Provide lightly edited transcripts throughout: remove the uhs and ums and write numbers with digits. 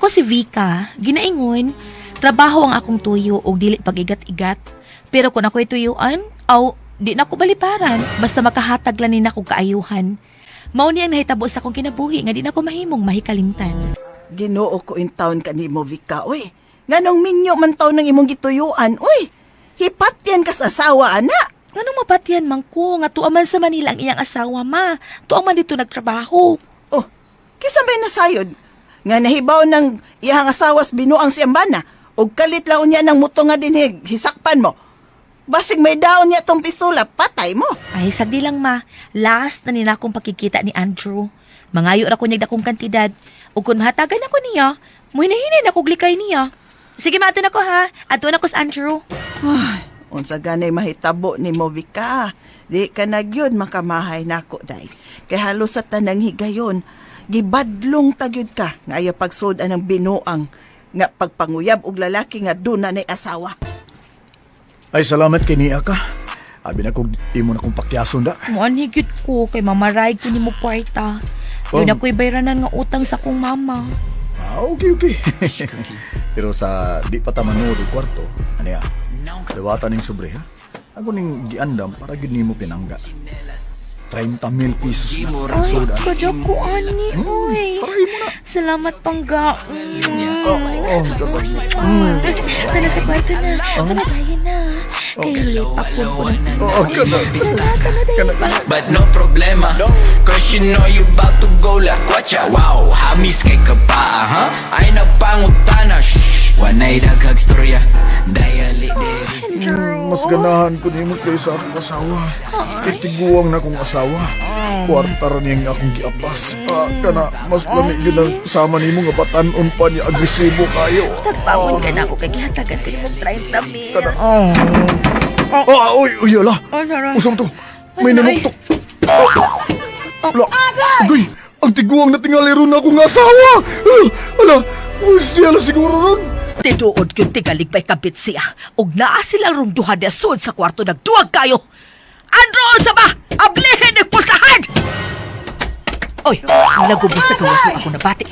Ako si Vika, ginaingon, trabaho ang akong tuyo og dili pag-igat-igat. Pero kung ako'y tuyuan, aw, di na ko baliparan, basta makahatag lang ni nako kaayuhan. Mao ni ang nahitabo sa akong kinabuhi nga di na ko mahimong mahikalimtan. Ginoo ko in town kanimo, Vika, oy. Nganong minyo man taon ng imong gituyuan, oy. Hipat yan kas asawa, ana. Nganong mapatyan man ko nga tuwa man sa Manila ang iyang asawa ma. Tuwa man dito nagtrabaho. Oh, kisa may nasayod. Nga nahibaw ng iyang asawas binuang si Ambana. Og kalit lang unya ng muto nga dinhig, hisakpan mo. Basig may daon niya tong pistola, patay mo. Ay, sagdi lang ma. Last na nila akong pakikita ni Andrew. Mangayo ra ko niyag dakong kantidad. Ug kung mahatagan ako niya, muhinahinay na kog likay niya. Sige ma, ato na ko ha. Ato na ko sa Andrew. Ay, unsa ganay mahitabo ni mo, Vika. Di ka na gyud makamahay nako day. Kay halos sa tanang higayon, gibadlong tagyud ka nga ayaw pagsud ang binuang nga pagpanguyab og lalaki nga duna nay asawa. Ay, salamat kay niya ka. Abi na kog imo na kong pakyason da. Muanhi gyud ko kay mamaray ko nimo kwarta. Oh. Yun ako'y bayranan nga utang sa akong mama. Ah, okay, okay. Pero sa di pa ta manood og kwarto, ano ya? Dawatan ning sobre ha. Ako ning giandam para gyud nimo pinangga. 30 mil pesos na. Ay, Soda. kada ko ani, oy. Para imo na. Salamat pangga. Oh, oh, dapat. Tara sa kwarto na. Sa babae na. Kay pakon ko na. Oh, kana. Kana. But no problema, cause you know you bout to go la kwacha. Wow, hamis kay ka pa, huh? Ay nagpangutana, shh. Wanay daghag storya, dayali diri. Mas ganahan ko nimo kaysa akong asawa. Kay tiguang na akong asawa. Kwarta ra niyang akong giapas. Ah, kana mas lami gyud ang sama nimo nga batan-on pa niya agresibo kayo. Tagpawon ka na ako kay gihatagan ko nimong 30 mil. Kana. Ah, oy, oy, ala. Oh, naray. Usam to. May Ano, nanuktok. Ah, Ala. Agay, ang tiguang na tingalero na akong asawa. Ah, ala, uy, siya lang siguro ron. Tinuod yung tigalig may kabit siya. Ug naa sila rong duha niya sud sa kwarto nagduwag kayo. Andro sa ba? Ablihin ni pultahan! Oy, nagubos sa gawas mo ako nabati.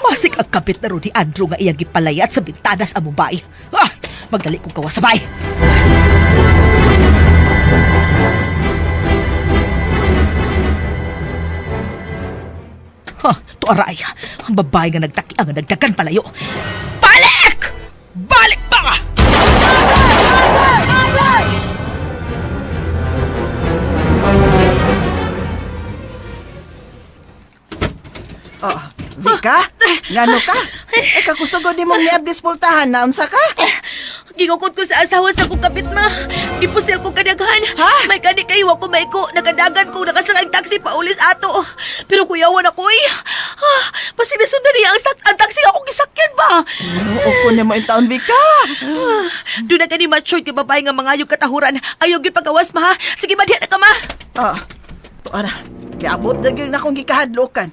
Masik ang kabit na ron ni Andrew nga iyang gipalayat sa bintanas ang Mumbai. Ah, magdali kong gawas sa bay. Ha, tuaray. Ang babae nga nagtaki ang nagdagan palayo. Balik! Balik ba? Oh, Vika, ngano ka? Eh, kakusugod ni mong niablis pultahan na unsa ka? Gingukot ko sa asawa sa akong kapit ma. Gipusil ko kadaghan. Ha? May kani kayo ako maiko. Nakadagan ko nakasakay ang taxi paulis ato. Pero kuyawan ako eh. Ah, pasinasundan niya ang taxi akong gisakyan ba? Ginoo ko nimo in taon, Vika. Doon na gani matured kay babae nga mangayog katahuran. Ayaw gyud pagawas ma ha. Sige ma diha na ka ma. Ah, tuara. Niabot na gyud akong gikahadlokan.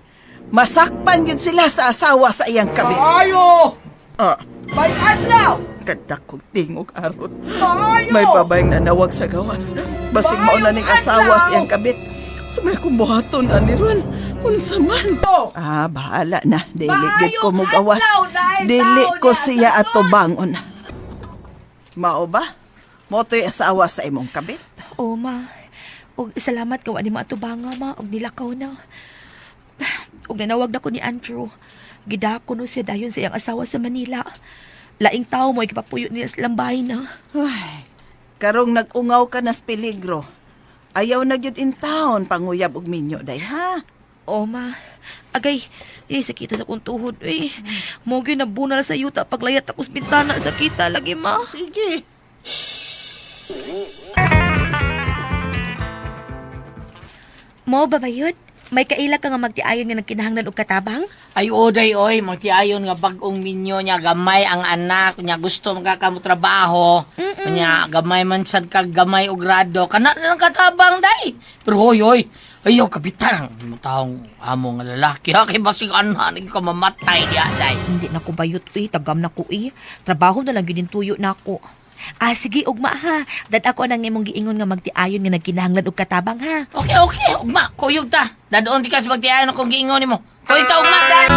Masakpan gyud sila sa asawa sa iyang kabit. Ayo! Ah, May adlaw! kadakog tingog aron. Maayo! May babayng nanawag sa gawas. Basig mao na ning asawa sa iyang kabit. Sumay kong buhaton ani ron. Unsa man? Ah, bahala na. Dili gid ko mugawas. Dili ko siya atubangon. Mao ba? Mo to'y asawa sa imong kabit. Oo ma. Og salamat kawa ni maatubanga ma og nilakaw na. Og nanawag na ko ni Andrew. Gidako no siya dayon sa iyang asawa sa Manila. Laing tao mo ikipapuyo niya sa bahay na. Ay, karong nag-ungaw ka nas peligro. Ayaw na gyud in town panguyab og minyo day ha. Oo ma. Agay, eh, sakita sa kong tuhod eh. Mo gyud nabunal sa yuta paglayat ako sa bintana sakita lagi ma. Sige. Mo ba bayot? May kaila ka nga magtiayon nga nagkinahanglan og katabang? Ay, oday, oy, magtiayon nga bagong minyo niya, gamay ang anak niya, gusto magkakamo trabaho, niya, gamay man sad ka, gamay og grado, kana na lang katabang, day. Pero hoy, hoy, ayaw, kapitan, ang taong amo nga lalaki, ha, kay basig anak, ka mamatay diya, day. Hindi na ko bayot eh, tagam na ko eh. Trabaho na lang gyud yung tuyo na ako. Ah, sige, ugma ha. Dad ako nang imong giingon nga magtiayon nga nagkinahanglan og katabang ha. Okay, okay, ugma, kuyog ta. Dadoon di ka sa magtiayon akong giingon nimo. Kuyog ta, ugma, day.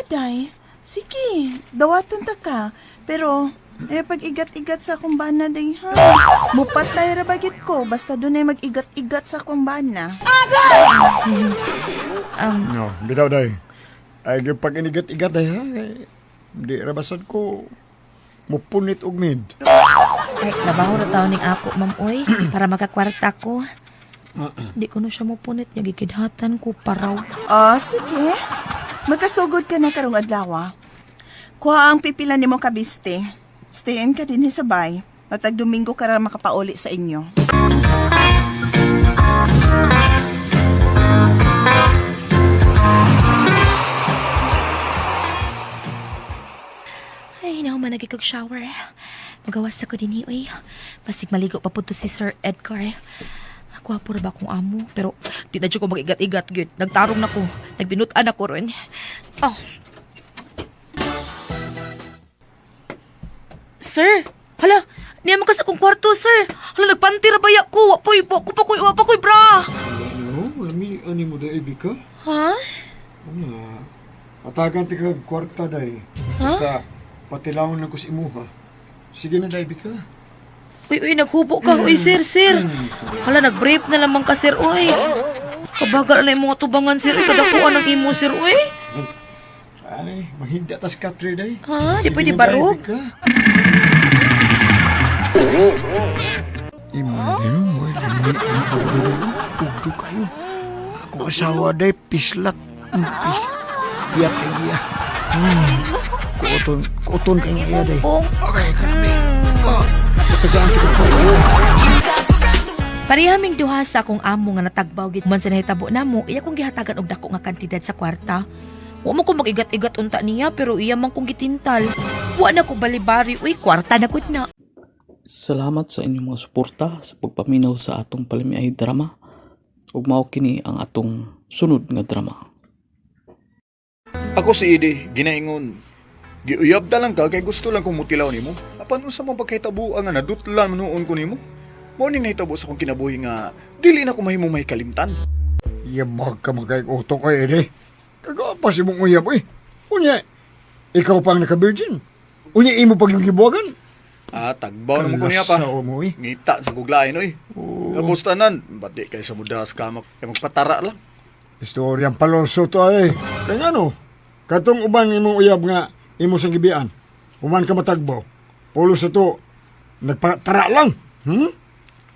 Day. Sige, dawaton ta ka. Pero, eh, pag-igat-igat sa akong bana, day, ha? Mupatay ra bagit ko, basta doon ay mag-igat-igat sa akong bana. No, bitaw day. Ay pag inigat-igat day ha. Kay, di rabasan ko mupunit og mid. Ay, trabaho ra taon ning ako, ma'am, oy, para makakwarta ko. Di ko na siya mopunit niya, gikidhatan ko paraw. Ah, sige. Magkasugod ka na karong adlaw. Kuha ang pipila nimo kabiste. Stayin ka din sa bay. Matag Domingo ka ra makapauli sa inyo. Ay, nahuman lagi kog shower. Magawas ako din uy. Basig maligo pa po to si Sir Edgar. Gwapo ra ba akong amo? Pero di na jud ko mag-igat-igat gyud. Nagtarong na ko. Nagbinutan ako ron. Oh. Sir, hala, niya man ka sa akong kwarto, sir. Hala, nagpanty ra baya ko. Wa poy, wa ko pa koy, wa pa koy bra. Ano, lami ani mo day bika? Ha? Ano? Atagan ti kag kwarta day. Basta patilawon lang ko sa imuha. Sige na day bika. Uy, uy, naghubo ka. Uy, sir, sir. Hala, nag-brief na lamang ka, sir. Uy. Kabagal na yung mga tubangan, sir. Uy, kadakuan ang imo, sir. Uy. Ani, manghigda tas katre day. Ha? Di Sige pwede na, day, barog? bika. Imo na din, oy, lami ang ugdo day. Ugdo kayo. Ako asawa day, pislak. Pis, piyak kay iya. Kuoton, kuoton kay nga iya day. Pong. Okay, kanami. Oh, patagaan ko pa. Pareha ming duha sa akong amo nga natagbaw gid man sa nahitabo namo, iya kong gihatagan og dako nga kantidad sa kwarta. Wa man ko mag-igat-igat unta niya pero iya man kong gitintal. Wa na ko balibari, uy, kwarta na gud na. Salamat sa inyong mga suporta sa pagpaminaw sa atong palamiay drama ug mao kini ang atong sunod nga drama. Ako si Ide, ginaingon. Giuyab ta lang ka kay gusto lang kong mutilaw nimo. Apan unsa man pagkahitabo nga nadutlan man noon ko nimo. Mao ning nahitabo sa akong kinabuhi nga dili na ko mahimo may kalimtan. Yabag ka magkay-utok ay, ede. Kagawa si mong uyab, eh. Unya, ikaw pang naka-virgin. Unya, imo pag yung gibuwagan. Ah, tagbaw naman ko niya pa. Kalasa mo, eh. Ngita sa guglain oy. Tapos tanan, ba't di kay sa mudas ka mag kay magpatara lang. Istoryang paloso to, ay. Kaya ano, katong uban imong uyab nga, imo sang gibian. Uman ka matagbaw. Pulo sa to, nagpatara lang.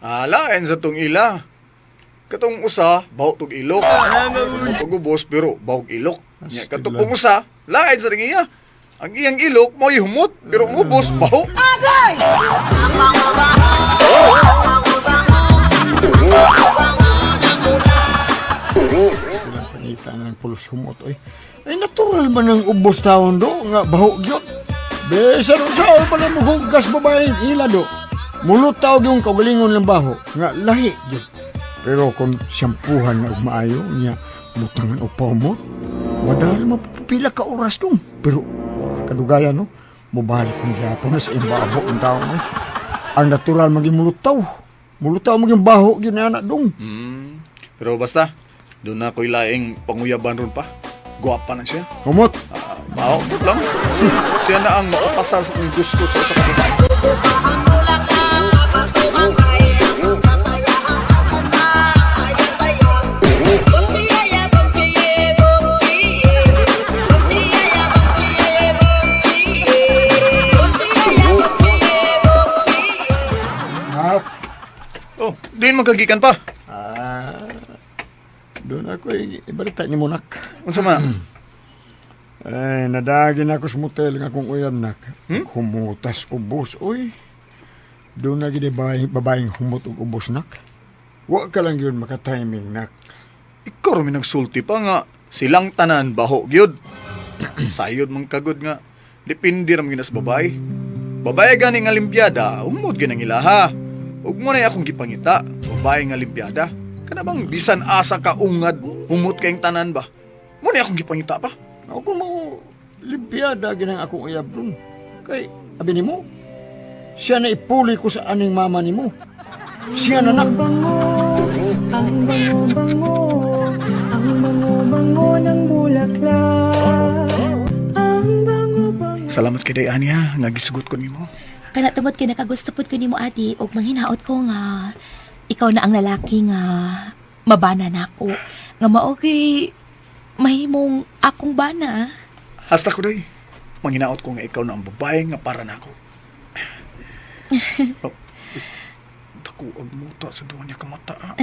Ala, en sa tong ila. Katong usa, baw tog ilok. Pagubos pero bawg ilok. Nya katong pong usa, lain sa ring iya. Ang iyang ilok mo'y humot, pero ang ubos baho. Silang pangita ng pulos humot, oy. Ay, natural man ang ubos taon do, nga baho gyud. Bisan unsa pala mo hugas babae, ila do. Mulot tao yung kaugalingon ng baho, nga lahi gyud. Pero kung shampoohan na og maayo, nya butangan og paumot, madali mapapila ka oras dong. Pero kadugayan no, mubalik kong gyapon na sa imbabo ang taon. Eh. Ang natural maging mulutaw. Mulutaw maging baho gyud na anak dong. Pero basta, doon na ko'y laing panguyaban ron pa. Guwapa na siya. Humot. Ah, baho lang. Siya na ang makapasar sa kong gusto sa usa ka babae. Ah, Oh, diin magkagikan pa. Ah, doon ako eh, ibalita ni Monak. Unsa man? Ay, nadagin ako sa motel nga akong uyab nak. Humutas ubos, uy. Doon na gini babaeng, babaeng humot og ubos nak. Wa ka lang yun makatiming nak. Ikaw ra may nagsulti pa nga silang tanan baho gyud. Sayod man kagod nga depende ra man gyud sa babae. Babae gani nga limbyada, humod gyud ang ilaha. Ug mo na akong gipangita, babae nga limbyada. Kana bang bisan asa ka ungad, humot kayong tanan ba? Mo na akong gipangita pa. Ako mo limpiada ginang akong uyab dun. Kay, abi nimo, siya na ipuli ko sa aning mama nimo. Siya na nak. Ang bango-bango, ang bango-bango ng bulaklak. Salamat kay Day ani ha, nga gisugot ko nimo. Kana tungod kay nakagusto pud ko nimo ati og manghinaot ko nga ikaw na ang lalaki nga mabana nako nga mao kay mahimong akong bana. Hasta ko day. Manghinaot ko nga ikaw na ang babae nga para nako. Oh, dako og muta sa duha niya ka mata. Ah.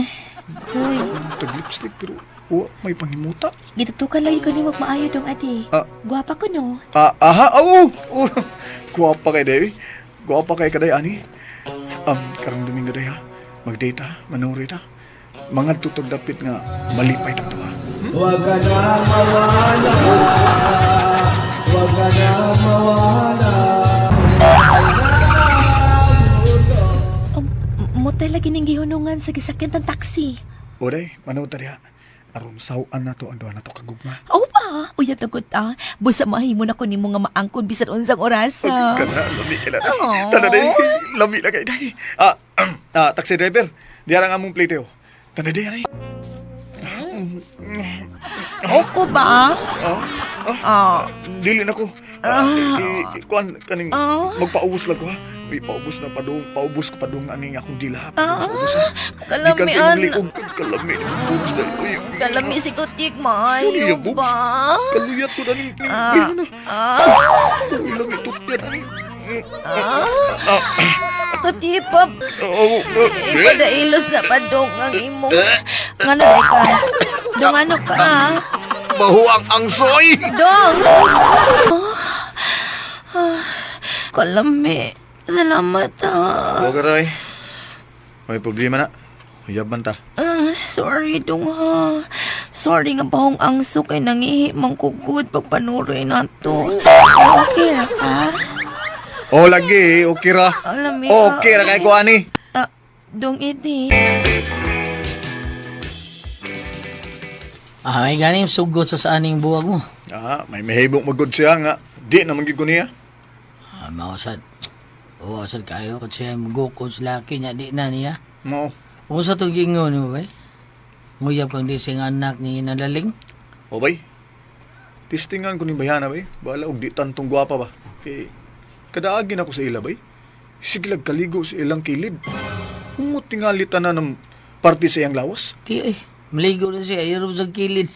Hoy, Tag lipstick pero wa may panghimuta. gitutukan lagi ko nimo og maayo dong ati. Ah. Gwapa ko no. Ah, aha, oh, oh. Guwapa kay day. Guwapa kay kaday ani. Karong Domingo day ha. Mag-date ha, manuri ta. Mga tutog dapit nga malipay ta duha. Huwag ka na mawala. Huwag ka na mawala. Mutay lagi ning gihunungan sa gisakyan tang taxi. O day, manood ta diha. Aron saw-an na to ang duha na to kagugma. Oo ba? Uyab na gud ta. Busa mahimo na ko nimo nga maangkon bisan unsang oras. ah. Kana, lami ka na. Aw. Tana day, lami na kay day. Ah, ah, taxi driver. Diya lang among plate oh. Tana day, ay. Oko ba? Ah, Ah. dili na ko. Ah, kuan kaning Ah. magpaubos lang ko ha. Uy, paubos na padung, paubos ko padung aning akong dila. ha. Ah, Paubos, ha. kalamian. Gikan sa imong liog, kalami ni boobs dahil. Uy, uy, Kalami si Tutik, Ano maayo yung boobs? ba? Kaluyat ko na ning Ah, na. ah, Uy, lami tutyan ani. ah. Ah, Tutik pa. oh, oh, Ipadailos na pa dong ang imong. Nga na ka? Dong ano ka? Bahuang angsoy. Dong! Ah, kalami. Salamat ah. Huwag aray. May problema na. Uyab man ta. Ah, sorry dong ha. Sorry nga bahong angso kay nangihi mang kugod pagpanuroy na to. Okay ra ka? Oh, lagi. Okay ra. Alam Okay ra kay ko ani. Ah, dong iti. Ah, may ganing sugot sa saaning buwag mo. Ah, may mahibong magod siya nga. Di naman gid ko niya. Ah, mausad. Oo, sad kayo. Kung siya gukod sa laki niya, di na niya. Mo. Kung sa itong gingon mo, ba? Nguyab kang di sing anak ni nalaling. O bay. Tistingan ko ni bayana bay. Bala og di tantong gwapa ba. Kay kadaagin ako sa ila bay. Siglag kaligo sa ilang kilid. Humot tingali tanan ng parte sa iyang lawas. Di, eh. Maligo na siya. Ayaw sa kilid.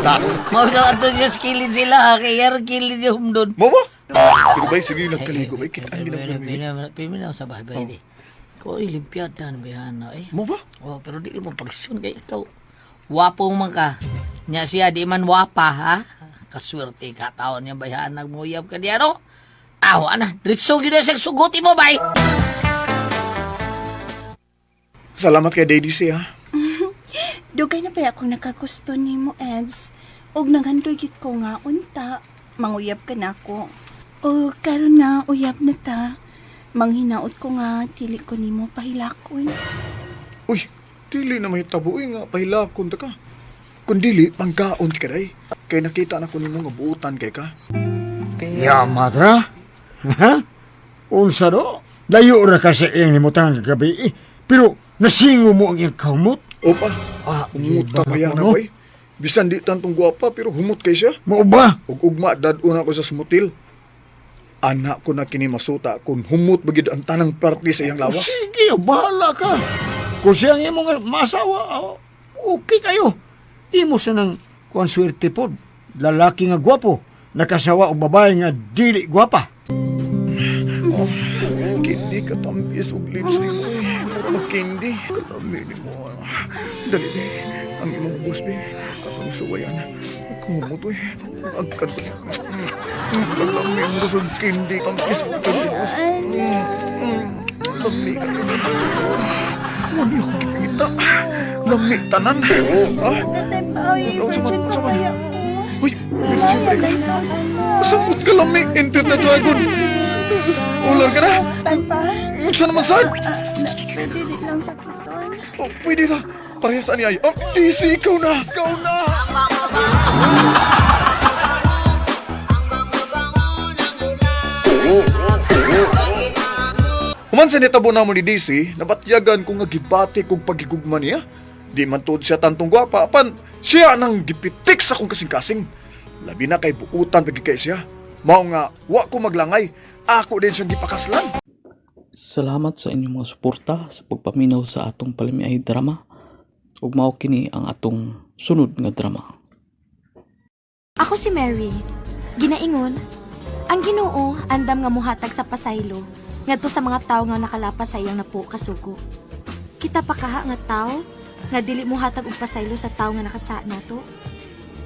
Ta. Mga ato siya sa kilid sila, ha? Kaya yarong kilid yung doon. Mo ba? Pero bay sige nagkaligo bay kita ang ginagawa. Pimina sa bahay bay di. Ko ay limpiada na bayana eh. Mo ba? Oh, pero di mo pagsyon kay ikaw. Wapo man ka. Nya siya di man wapa ha. Kaswerte ka taon niya bayaan nagmuyab ka diyan oh. Aw ana, diretso gyud na siya suguti mo bay. Salamat kay Daddy C ha. Dugay na pa akong nakagusto nimo, Eds. Og nanghandoy gid ko nga unta, manguyab ka nako. O karon nga uyab na ta. Manghinaot ko nga dili ko nimo pahilakon. Uy, dili na mahitabo uy nga pahilakon ta ka. Kun dili pangkaon ka day. Kay nakita na ko nimo nga buutan kay ka. Yamat ra? Ha? Unsa do? Layo ra ka sa iyang limutan kagabi eh. Pero nasingo mo ang iyang kahumot. Opa, Ah, humot ta iba pa yan na ko, no? eh. Bisan di tantong gwapa pero humot kay siya. Mao ba? Ug ugma dad-on ako sa smutil. Anak ko na kini masuta kung humot bagid ang tanang parte sa iyang lawas. Sige, bahala ka. Kung siya ang imong masawa, oh, okay kayo. Imo sa nang kuan swerte pod. Lalaki nga gwapo, nakasawa og babae nga dili gwapa. Oh, kindi katamis og lipstick. Uy, mura magkindi. Katami ni mo. Dali di. Ang imong ubos be. Katong suwayan. Kumot uy. Agkad. Kalami mo sa kindi. Tamis og ubos. Lami ka. Wala akong gipita. Lami tanan. Ah? Tatay pa, oy, Unsa man, virgin unsa pa man? kaya ko. Uy, virgin pa ka. Samot ka lami, internet dragon. Ular ka na. Tay pa. Unsa naman sad? Ah, pwede di lang sakiton. Oh, pwede na. Parehas ani ay. Oh, easy, ikaw na. Ikaw na. Human sa nitabo namo ni DC, nabatyagan ko nga gibati kong pagigugma niya. Di man tuod siya tantong gwapa, apan siya nang gipitik sa akong kasing-kasing. Labi na kay buutan pagigay siya. Mao nga wa ko maglangay, ako din siyang gipakaslan. Salamat sa inyong mga suporta sa pagpaminaw sa atong palamiay drama. Ug mao kini ang atong sunod nga drama. Ako si Mary. Ginaingon, ang Ginoo andam nga muhatag sa pasaylo ngadto sa mga tawo nga nakalapas sa iyang napo kasugo. Kita pa kaha nga tawo nga dili muhatag og pasaylo sa tawo nga nakasa nato.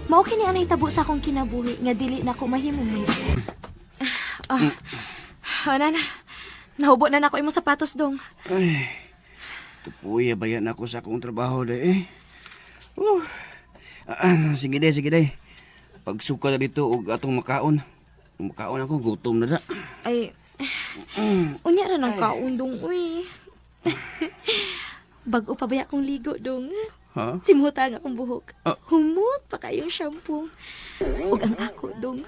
Mao kini ang nahitabo sa akong kinabuhi nga dili nako mahimong mahimo. Ah, ah, nana. Nahubo na nako imong sapatos dong. Ay, kapuya bayan ako sa akong trabaho day eh. Sige day, sige day. Pagsuka na dito og atong makaon. Makaon ako, gutom na da. Ay, unya ra nang kaon dong, uy. Bag-o pa ba akong ligo dong? Ha? Simuta ang akong buhok. Ah. Humot pa kayong shampoo. Ug ang ako dong.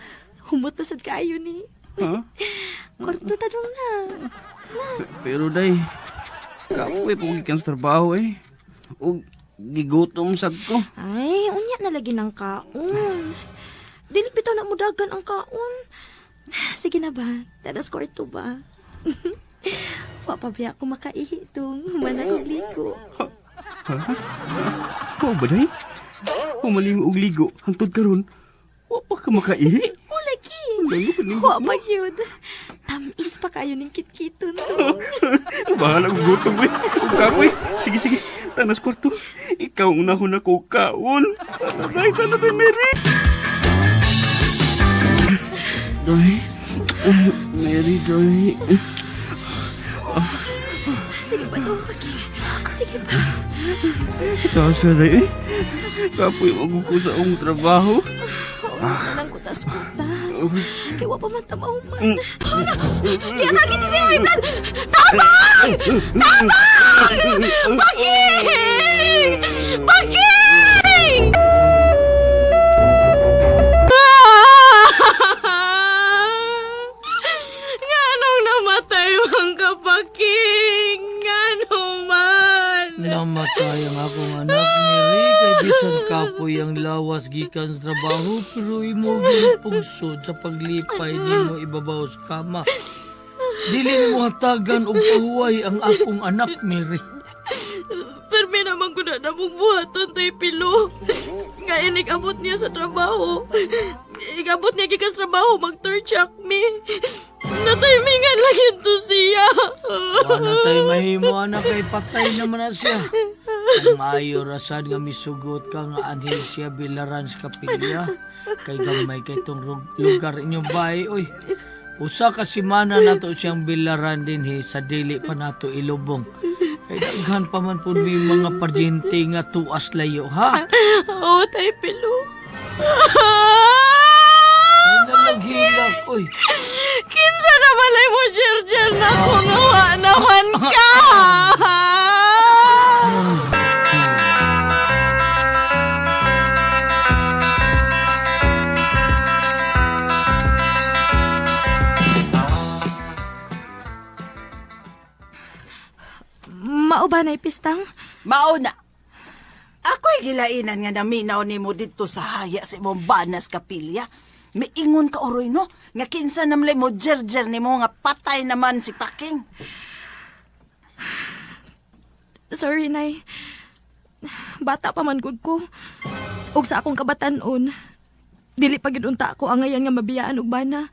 Humot na sad kaayo ni. Ha? Kwarto ta dong na. Pero day, kapoy po gikan sa trabaho eh. Og gigutom sad ko. Ay, unya na lagi ng kaon. Dili bitaw na mudagan ang kaon. Sige na ba? Taras kwarto ba? Wa pa biya ako makaihi dong. Human akong ligo. Mao ba day? Humaling og ligo hangtod karon. Wa pa ka makaihi. O lagi. Lalo ka nindot Wa mo. pa yun. Tamis pa kayo ng kitkiton dong. Bahala kong gutom eh. Ug kapoy. Sige, sige. Tanas kwarto. Ikaw ang unahon ako kaon. Tanay, tanay, Mary. Doy. Mary, Doy. Sige pa dong, pagi. Sige pa. Taas na day eh. Kapoy maguko sa akong trabaho. Oras na lang kutas-kutas. Kaya wa pa man tamaw man. Paano? Kaya kagi si High Blood! Tabang! Tabang! Paging! Paging! Nganong namatay ang kapaking? Ngano man? Namatay ang akong anak, Mary, kay bisan kapoy ang lawas gikan sa trabaho, pero imo gyud pungsod sa paglipay nimo ibabaw sa kama. Dili nimo hatagan og pahuway ang akong anak, Mary. Permi naman ko na namong buhaton tay pilo. Nga inig-abot niya sa trabaho. Igabot niya gikas trabaho mag-turchak mi. Nataymingan lang ito siya. Wala tay mahimo anak kay patay naman na siya. Kung maayo rasad nga misugot ka nga anhi siya bilaran sa kapilya kay gamay kay tong lugar inyong bahay oy. Usa ka semana nato siyang bilaran dinhi sa dili pa nato ilubong. Kay daghan pa man pud may mga paryente nga tuas layo ha. Oo, tay pilo. Ay nalaghilak oy. Kinsa naman ay mo, Jerjer, na kung wa naman ka. Mao ba na pistang? Mao na. Ako'y gilainan nga naminaw nimo didto sa haya sa imong banas kapilya. Miingon ka oroy no, nga kinsa namlay mo jerjer nimo nga patay naman si Paking. Sorry, Nay. Bata pa man gud ko. Ug sa akong kabatan-on, dili pa gid unta ako angayan nga mabiyaan og bana.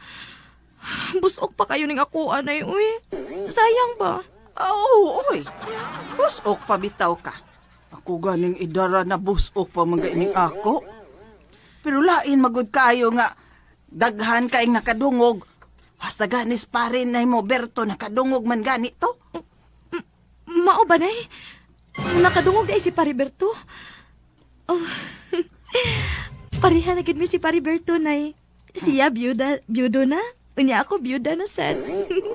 Busok pa kayo ning ako, anay, uy. Sayang ba? Oo, oy. Busok pa bitaw ka. Ako ganing idara na busok pa mga ining ako. Pero lain magud kaayo nga daghan kaing nakadungog. Hasta ganis pa rin na mo Berto nakadungog man gani to. Mao ba, Nay? Nakadungog ay si Pariberto. Oh. Pareha na gid mi si Pariberto, Nay. Siya byuda, byudo na. Unya ako byuda na sad.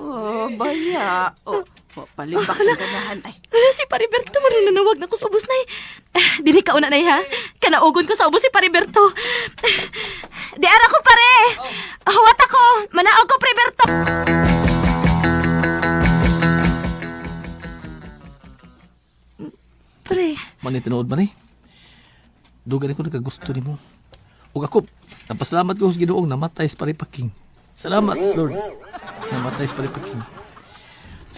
Oh, baya. Oh, oh palibak ang ganahan ay. Wala si Pariberto, marinanawag na ko sa ubos, Nay. Ah, dili ka una, Nay, ha? Kanaugon ko sa ubos si Pariberto. Di ara ko, pare! Huwat ako! Manaog ko, Pariberto! Pre, Manay tinuod man eh. Dugan ko nagkagusto nimo. Ug ako, napasalamat ko sa Ginoong namatay sa paripaking. Salamat, Lord. Namatay sa palipaking.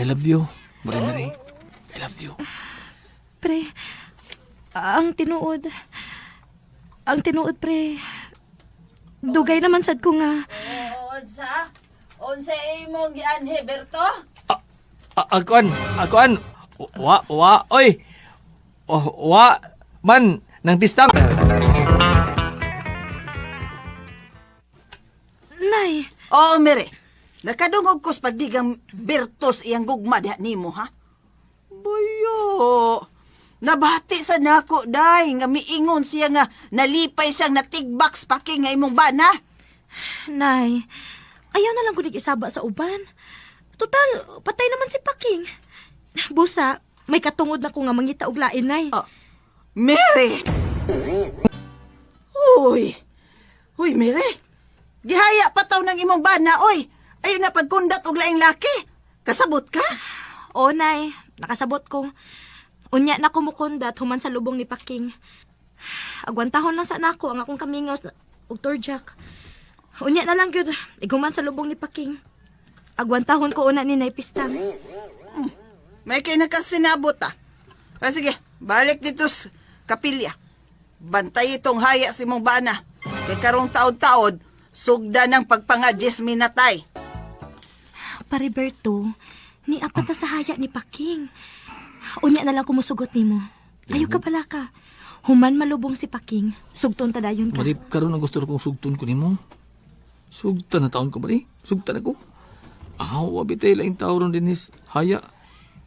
I love you, Marie Marie. I love you. Pre, ang tinuod, pre, dugay naman sad ko nga. Unsa? Unsa imong gianhi, Berto? Akuan, akuan. Wa, wa, oy. Oh, wa, man, nang pistang. Nay, Oo, Mary. Nakadungog ko sa pagdigang Bertos iyang gugma diha nimo, ha? Buyo. Nabati sa nako, day, nga miingon siya nga nalipay siyang natigbak sa paking nga imong bana. Nay, ayaw na lang ko isaba sa uban. Total, patay naman si Paking. Busa, may katungod na ko nga mangita og lain, Nay. Oh. Mary! Uy! Uy, Mary! Gihaya pa taw ng imong bana, oy! Ayun na pagkundat og laing laki. Kasabot ka? Oo, Nay, nakasabot ko. Unya na kumukundat human sa lubong ni Paking. Agwantahon lang sa nako ang akong kamingaw og turjak. Unya na lang gyud, iguman sa lubong ni Paking. Agwantahon ko una ni Nay Pistang. May kay nakasinabot ah. Ah, sige, balik dito sa kapilya. Bantay itong haya si mong bana. Kay karong taod-taod, sugda ng pagpangadjes minatay. Pare Berto, ni apat na sa haya ni Paking. Unya na lang kumusugot nimo. Ayaw ka pala ka. Human malubong si Paking, sugton ta dayon ka. Mari, karon ang gusto kong sugton ko nimo. Sugtan na taon ko, Mari. Sugtan ako. Aw, abi tayo laing tao ron dinis. Haya.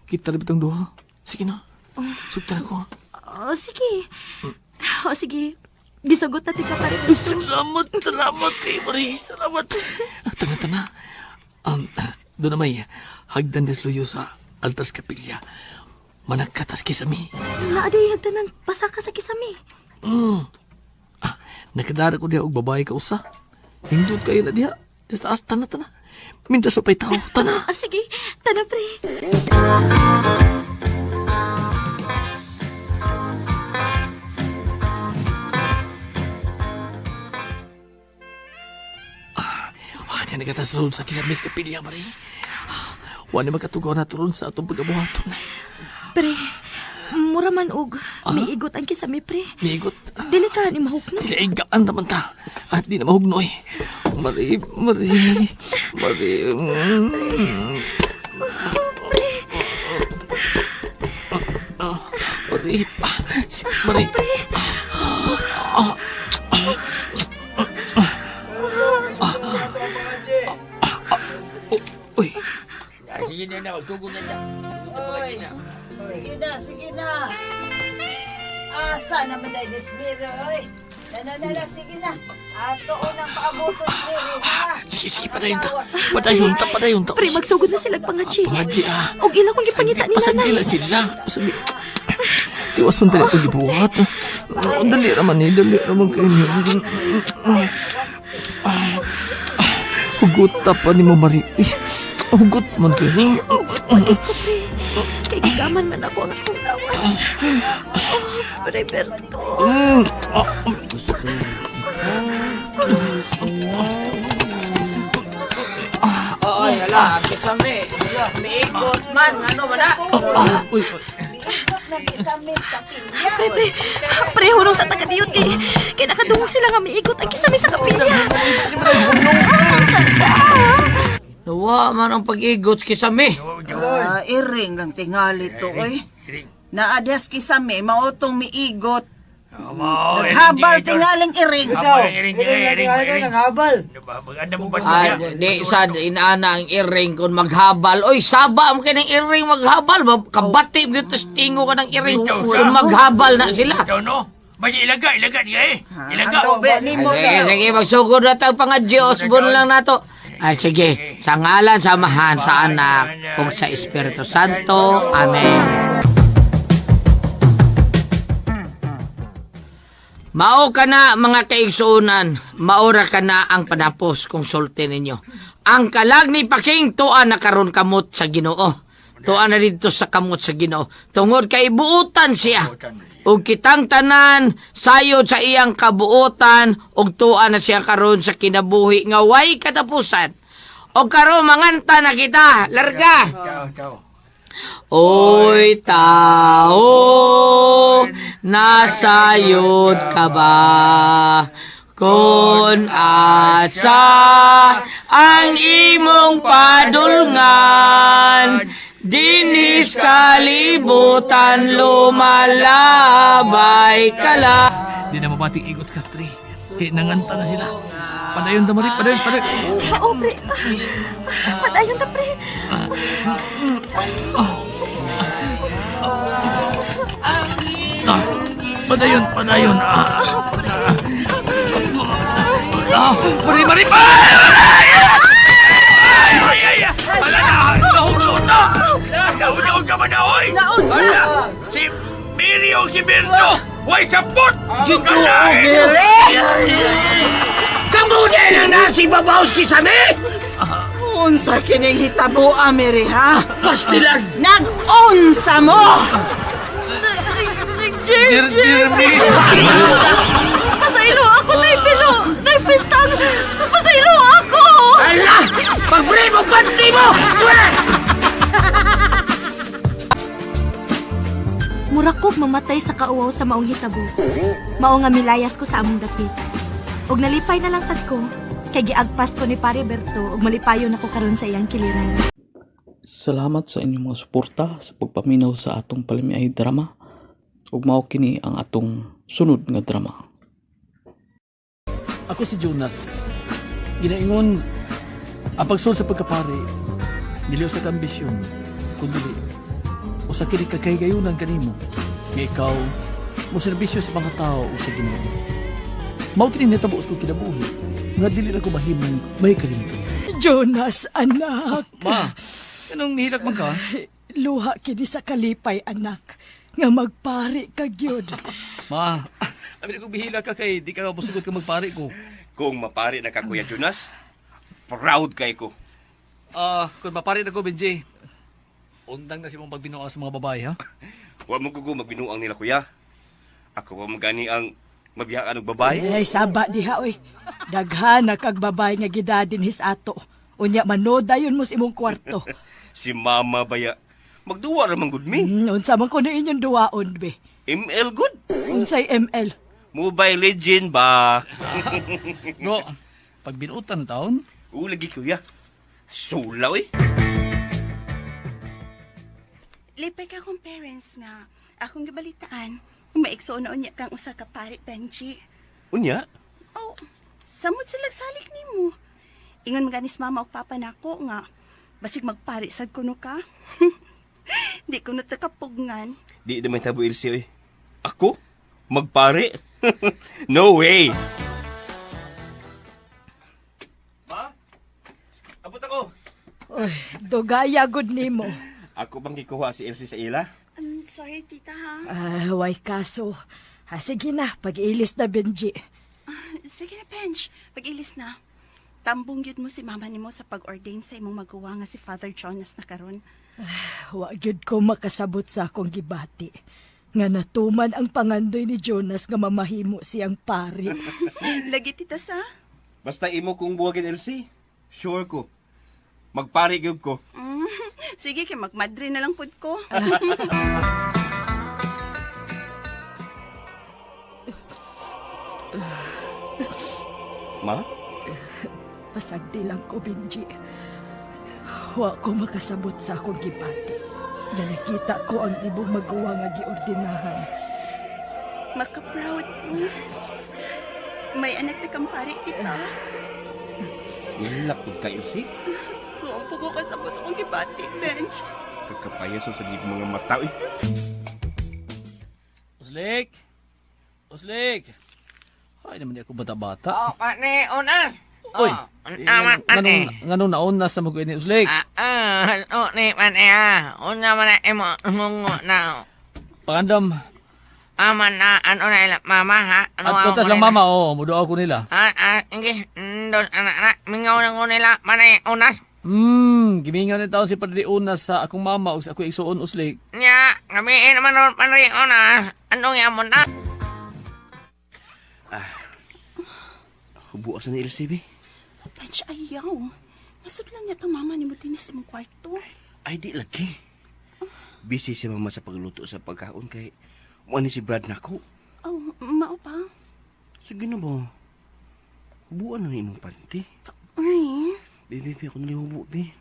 Kita na bitang duha. Sige na. Sugtan ako. Oh, sige. Oh, sige. Gisugot na tika Pare Berto. Salamat, salamat eh, Mari. Salamat. Ah, Tana, tana. Doon na may hagdan des luyo sa altas kapilya. Managkatas kisami. Naaday hagdanan pasaka sa kisami. Ah, nakadara ko diha og babae ka usa. Hindot kayo na diha. Des taas, tana, tana. Minta sa pay tao, tana. Ah, sige. Tana, pre. Ah, di na katasun sa kisamis kapilya, Mari. Ah, Wa na makatugaw na turon sa atong pagabuhaton. Pre, mura man og miigot ang kisami, pre. Migot. Dili ka ni mahukno. Dili ay gaan naman ta. At di na mahugnoy. Mari, Mari, Mari. Mari, Mari. Uy, Sige na na, magsugod na na. Oy, sige na, sige na. Asa naman dahil ni Mary, oy. Na, na, na, na, sige na. Ato unang paabuton, Mary, ha? Sige, sige, padayon ta. Padayon ta, padayon ta. Pre, magsugod na sila pangachi. Pangachi, ah. Og ila kong gipangita nila, Pasagdi Nay. la sila. Pasagdi. Tiwason dali itong gibuhat. Oh, dali raman eh. Dali raman kayo niyo. Hugot ta pa ni mo, Mari. Eh, Hugot man kayo ni. Pagit ko, pre. Kay gigaman man ako ang akong lawas. Oh, pre, Berto. Oo, hala, kisame. Miigot man, ano man na? Uy, uy. Miigot na kisamis kapilya. Pre, pre. Pre, hunong sa taga-diyot kay. Kay nakadungog sila nga miigot ang kisami sa kapilya. Hunong sa ta. Nawa man ang pag-igot kisame. Ah, iring lang tingali to, oy. Naadhas kisame, maotong miigot. Naghabal tingaling iring. Ay, di sad inaana ang iring kung maghabal. Oy, saba mo kay ng iring maghabal. Kabati mo yung tingo ka ng iring kung maghabal na sila. Ang tubig ni mo. Ay, sige, sige, magsugod na tayong pangadyo. Osbon lang nato. Ay, sige. Sa ngalan, sa Amahan, sa Anak, ug sa Espiritu Santo. Amen. Mao ka na mga kaigsuonan, maura ka na ang panapos kung sulti ninyo. Ang kalag ni Paking tuan na karon kamot sa Ginoo. Tuan na dito sa kamot sa Ginoo. Tungod kay buutan siya. Ug kitang tanan sayod sa iyang kabuotan ug tuan na siya karon sa kinabuhi nga way katapusan. O karon manganta na kita. Larga. Oy tao, nasayod ka ba? Kun asa ang imong padulngan, dinis kalibutan lumalabay ka lang. Di na mabating igot ka, Tri. Kay nanganta na sila. Padayon ta, Marie. Padayon, padayon. Oo, pre. Padayon ta, pre. Ah, padayon, padayon. Marie, Marie, pa! Ay, ay, ay! Ala na! Nahulog na! Nahulog ka man na, oy! Naunsa? Si Mary o si Berto! Way sapot! Ginoo, Mary! Kamunin ang nasi Babowski sa mi! Unsa kining hitaboa, Mary, ha? Pastilan! Nag-unsa mo! Jeremy! Pasaylo ako, Nay Pilo! Nay Pistang! Pasaylo ako! Ala! Pag-break mo, panty mo! Tuwe! Mura ko mamatay sa kauwaw sa maong hitabo. Mao nga milayas ko sa among dapit. Og nalipay na lang sad ko kay giagpas ko ni Pare Berto og malipayon ako karon sa iyang kiliran. Salamat sa inyong mga suporta sa pagpaminaw sa atong palimiay drama ug mao kini ang atong sunod nga drama. Ako si Jonas. Ginaingon, ang pagsul sa pagkapari, dili usa ka ambisyon, kundi usa kini ka kahigayunan kanimo nga ikaw mo serbisyo sa mga tao ug sa Ginoo. Mao kini nitabo sa kong kinabuhi nga dili na ko mahimong may kalimtan. Jonas, anak. Ma, anong nihilak man ka? Luha kini sa kalipay, anak. Nga magpari ka gyud. Ma, abi ko bihila ka kay di ka musugot ka magpari ko. Kung mapari na ka, Kuya Jonas, proud kay ko. Ah, kung mapari na ko Benji. Undang na si mong pagbinuang sa mga babae ha. Wa mo gugo magbinuang nila, Kuya. Ako pa magani ang mabiyaan og babae. Ay, saba diha, oy. Daghan na kag babae nga gidadin his ato. Unya manodayon mo sa imong kwarto. Si Mama baya. Magduwa ra man gud mi. Unsa man kuno inyong duwaon, be. ML good. Unsay ML? Mobile Legend ba? Bro, pag binutan na taon, Ulagi kuya. Sulaw eh. Lipay ka akong parents nga. Akong gibalitaan, maigsoon na unya kang usa ka pare, Benji. Unya? Oh, samot sila salik nimo. Ingon ganis mama ug papa nako nga basig magpare sad kuno ka. Di ko na takapugngan. Di naman tabo Ilse eh. Ako? Magpare? No way! Ma? Abot ako. Oy, dugaya gud nimo. Ako bang gikuha si Elsie sa ila? I'm sorry, tita, ha? Ah, way kaso. Ah, sige na, pag-ilis na, Benji. Sige na, Benj. Pag-ilis na. Tambong yun mo si mama nimo sa pag-ordain sa imong maguwa nga si Father Jonas na karon. Wa gyud ko makasabot sa akong gibati. Nga natuman ang pangandoy ni Jonas nga mamahimo siyang pari. Lagi, tita, sa? Basta imo kong buwagin, Elsie. Sure ko. Magpare gyud ko. Sige, kay magmadre na lang pud ko. Ma? Pasagdi lang ko, Benji. Wa ko makasabot sa akong gibati. Nga nakita ko ang imong maguwa nga giordinahan. Maka-proud ko. May anak na kang pare, tita. Ilak pud ka, Elsie. So, ang pugo ka sa sa akong gibati, Benj. Kakapayaso sa di mga mata eh. Uslik! Uslik! Ay, naman di ako bata-bata. Oh, pane, una. Uy! Tama, ate. Nganong naon na sa mag ni Uslik? Ah, oh, ni man ah. Una man na imo mungo na. Pangandam. Ama na ano na ila mama ha. Ano At kutas lang mama, oo. Muduaw ko nila. Hindi. Dos anak anak mingaw na ko nila manay unas. Gimingaw ni taon si Padre Unas sa akong mama ug sa akong igsuon Uslik. Nya, kami naman ron panay unas. Anong yamon na? Hubuas na ni Elsie, be. Benj, ayaw. Masudlan niya tang mama ni mo dinis imong kwarto. Ay, di lagi. Busy si mama sa pagluto sa pagkaon kay mo ni si Brad nako. Oh, mao pa. Sige na ba? Hubuan na ni imong panty. Ay, Baby, baby, ako nila hubo, be.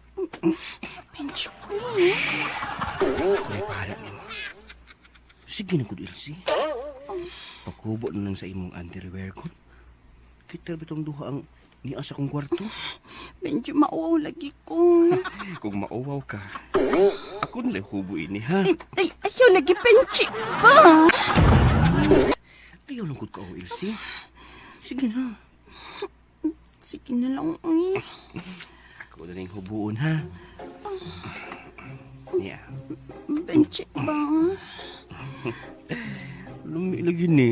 Benji, uy. May pahala nimo. Sige na, good Elsie. Paghubo na lang sa imong underwear ko. Kita ba itong duha ang niya sa kong kwarto? Benji, mauaw lagi ko. Kung mauwaw ka, ako nila hubo ini, ha? Ay, ayaw lagi, Benji ba? Ayaw lang ko, Elsie. Sige na. Sige na lang, uy. Ako na lang hubuon, ha? Yeah. Benji ba? Lumi lagi ni.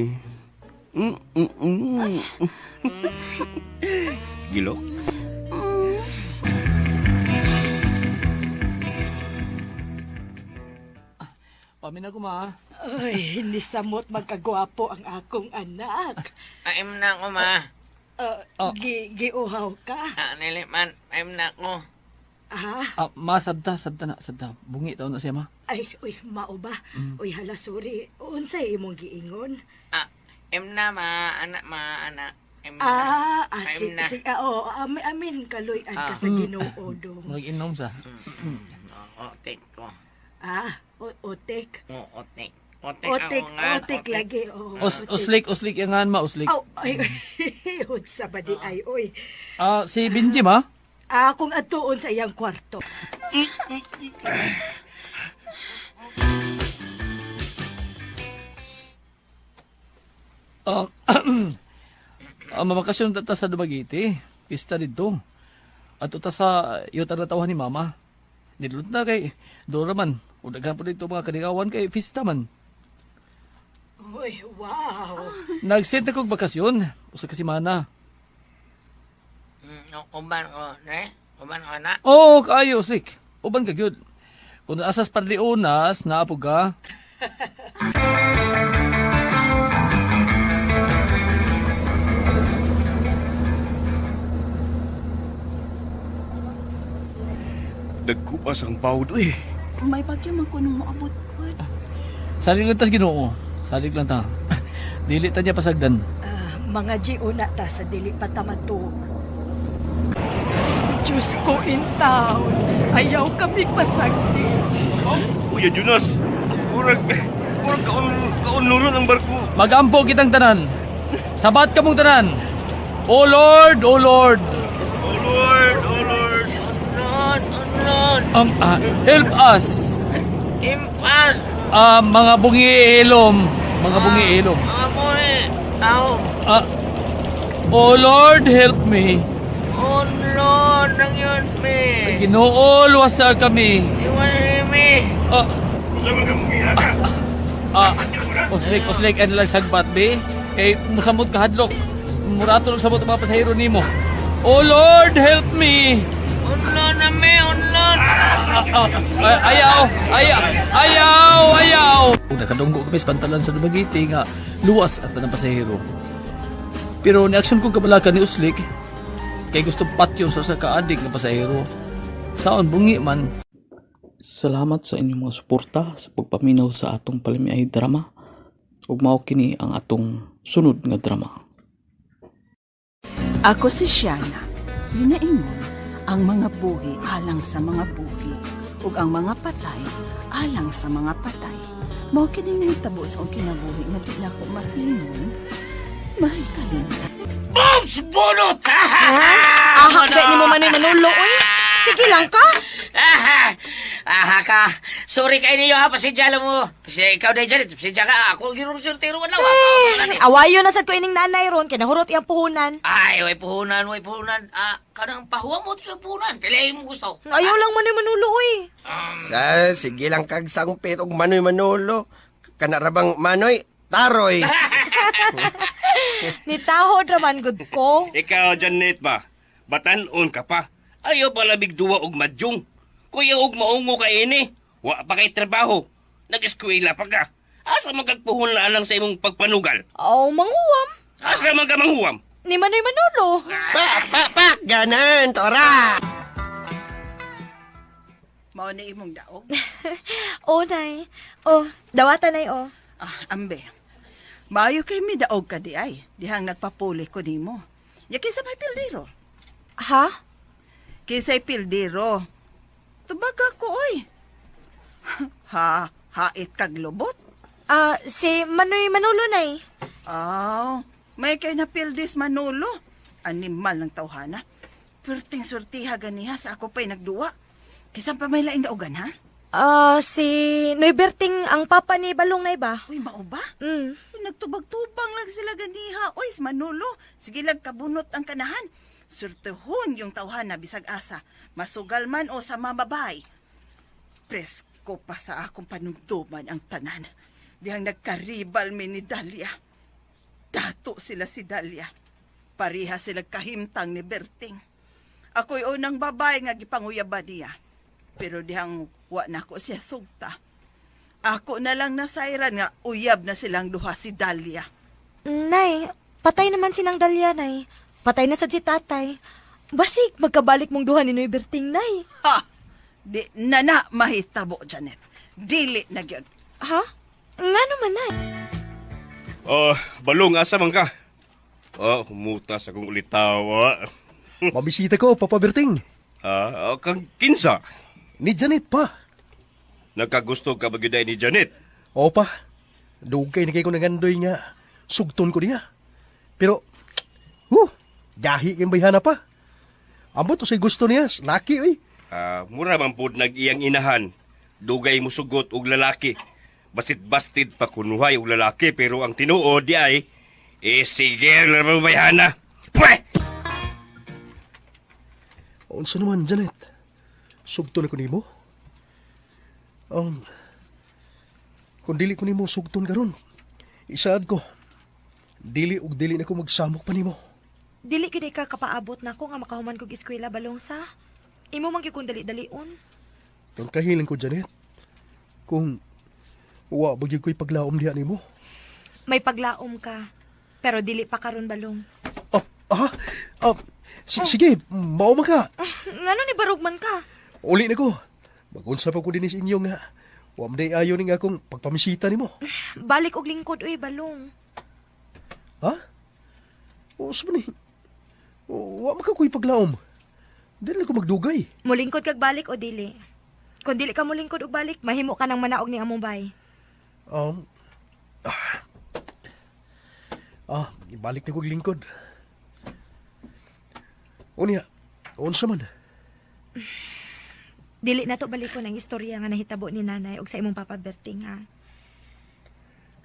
Gilok. Pamin ako, ma. Ay, nisamot magkagwapo ang akong anak. Aim na ako, ma. Giuhaw ka? Ah, nili man, aim na ako. Ah, Ah, ma, sabta, sabta na, sabta. Bungi taon na siya, ma. ay, uy, mao ba? Uy, hala, sorry. Unsay imong giingon? Ah, aim na, ma. Anak, ma, anak. Aim na. Ah, ah, Aim si, na. si, ah, oh, amin, amin kaloy an ka sa Ginoo dong. Murag inom sa. Otik ko. Ah, otek. Oh, otik. Otik, Otek, ako nga. otek lagi. Oh, Uslik, uslik yung nga, ma, uslik. Aw, ay, unsa ba di ay, oy. Ah, si Benji, ma? Ah, kung atuon sa iyang kwarto. Ah, mamakasyon ta sa Dumaguete. Pista dito. At ta sa iyo tawa ni mama. Nilunod na kay Dora man. Udaghan po dito mga kanigawan kay fiesta man. Uy, wow. Nag-send ako og bakasyon. Usa ka semana. Uban ko, ne? Uban ko na. Oo, oh, kaayo, slik. Uban ka gyud. Kung asas panlionas, naapog ka. Nagkupas ang bawd, eh. May bagyo man ko nung moabot ko. Salig lang tas Ginoo. Salig lang ta. Dili ta niya pasagdan. Ah, mga giuna ta sa dili pa ta matuog. Diyos ko in town. Ayaw kami pasagdi. Kuya Jonas, murag kaon ang barko. Magampo kitang tanan. Sabat kamong tanan. O Lord, O Lord. Oh Lord, oh Lord. Lord, oh Lord. Help us. Impas. Ah, mga bungi ilom. Mga bungi ilom. Amoy. Aw. Ah, O Lord, help me. Oh Lord, ang yun me. Ginoo, luwasa kami. Iwan me. Ah. Ah, uslik, uslik, ano lang sagbat, be? Kay musamot ka hadlok. Murato lang samot ang mga pasahero nimo. O Lord, help me! Oh Lord na me, oh Lord. Ayaw, ayaw, ayaw, ayaw! Nakadunggo kami sa pantalan sa Dumaguete nga luwas ang tanang pasahero. Pero ni-action kong kabalakan ni Uslik, kay gusto patyon sa kaadik nga pasahero. Saon bungi man. Salamat sa inyong mga suporta sa pagpaminaw sa atong palimiay drama. Ug mao kini ang atong sunod nga drama. Ako si Siana. Ginaingon, ang mga buhi alang sa mga buhi ug ang mga patay alang sa mga patay. Mao kini nahitabo sa akong kinabuhi nga di na ako mahimong mahikalimtan. Boobs! Bunot! Ahak ba ni mo manoy manulo, uy? Sige lang ka. Aha! Aha ka! Sorry kay ninyo ha, pasensya lang mo. Pasensya ikaw na dyan. Pasensya ka. Ako ginursurtero na. Eh, awayo na sad ko ining nanay ron kay nahurot iyang puhunan. Ay, way puhunan, way puhunan. Ah, kanang pahuwa mo, tika puhunan. Piliin mo gusto. Ayaw lang manoy manulo, uy. Sa sige lang kag sangpit og manoy manolo. Kanarabang manoy taroy. Nitahod raman gud ko. Ikaw, Janet ba? Batanon ka pa. Ayaw pala bigduwa og madyong. Kuya og maungo ka ini. Wa pa kay trabaho. Nag-eskwela pa ka. Asa man kagpuhon na lang sa imong pagpanugal? Aw, manguwam. Asa man ka manghuwam? Ni manoy manulo. Pa pa pa ganan tora. Mao ni imong daog. Oh, nay. Oh, dawata nay oh. Ah, ambe. Maayo kay mi daog ka di ay. Dihang nagpapuli ko nimo. Ya kinsa may pildero? Ha? Kinsay pildero? Tubag ako oy. Ha, hait kag lubot. Ah, si Manoy Manolo nay. Aw, may kay na pildis Manolo. Animal ng tawhana. Perting surtiha ganiha sa ako pa'y nagduwa. Kisan pa may laing daogan, ha? Ah, si Noy Berting ang papa ni Balong nay ba? Uy, mao ba? Mm. Nagtubag-tubang lang sila ganiha. Uy, si Manolo, sige lang kabunot ang kanahan. Surtihon yung tawhana bisag asa. Masugal man o sa mamabay. Presko pa sa akong panumduman ang tanan. Dihang nagkaribal mi ni Dalia. Dato sila si Dalia. Pareha sila kahimtang ni Berting. Ako'y unang babae nga gipanguyaba niya. Pero dihang wa na ko siya sugta. Ako na lang nasairan nga uyab na silang duha si Dalia. Nay, patay naman sinang Dalia, nay. Patay na sad si tatay. Basig, magkabalik mong duha ni Noy Berting, nay. Ha! Di na na mahitabo, Janet. Dili na gyud. Ha? Nga naman, nay. Oh, balong asa man ka? Oh, humutas akong ulitawa. Mabisita ko, Papa Berting. Ah, kang kinsa? Ni Janet pa. Nagkagusto ka ba gyud ni Janet? Opa, dugay na kay ko nangandoy nga. Sugton ko niya. Pero, gahi kay bayhana pa. Ambot usay gusto niya, laki oy. Ah, mura man pud nag iyang inahan. Dugay mo sugot og lalaki. Bastid-bastid pa kunuhay og lalaki pero ang tinuod di ay eh sige na bayhana. Pwe! Unsa naman, Janet? Sugton ako nimo? Kung dili ko nimo sugton karon, isaad ko. Dili og dili na ko magsamok pa nimo. Dili gyud ka kapaabot na ako nga makahuman kog eskwela balong sa. Imo man gyud kong dali-dalion. Kung kahiling ko, Janet, kung wa ba gyud ko'y paglaom diha nimo. May paglaom ka, pero dili pa karon balong. Sige, mao man ka. Ngano ni barug man ka? Uli na ko. Magunsa pa ko dinhi sa inyo nga. Wa man day ayo ning akong pagpamisita nimo. Balik og lingkod uy balong. Ha? O sa man ni? Wa man ka ko'y paglaom. Dili na ko magdugay. Mulingkod kag balik o dili? Kung dili ka mulingkod og balik, mahimo ka nang manaog ni among bay. Ibalik na kog lingkod. Unya, unsa man? Dili na to balikon ang istorya nga nahitabo ni nanay og sa imong Papa Berting ha.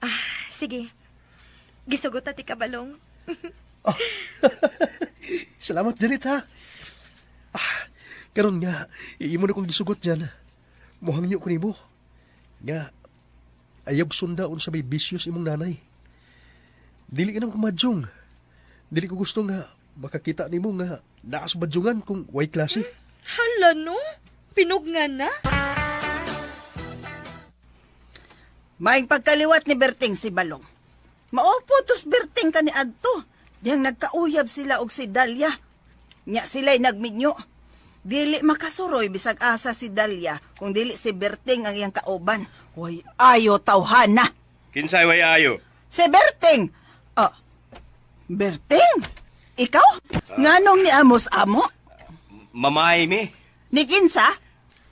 Ah, sige. Gisugot ta ti ka balong. Salamat, Janet, ha? Karon nga, iimo na kong gisugot dyan. Muhangyo ko nimo. Nga, ayaw sundaon sa may bisyo sa imong nanay. Dili ka nang kumadyong. Dili ko gusto nga makakita nimo nga naa sa badyongan kung way klase. Hala no? Pinugnan na? Maing pagkaliwat ni Berting si Balong. Maopo tos Berting ka ni Adto. Dihang nagkauyab sila og si Dalia. Nya sila'y nagminyo. Dili makasuroy bisag asa si Dalia kung dili si Berting ang iyang kauban. Way ayo tawhana. Kinsay way ayo? Si Berting! Ah, Berting? Ikaw? Nganong ni Amos amo? Mamay mi. Ni kinsa?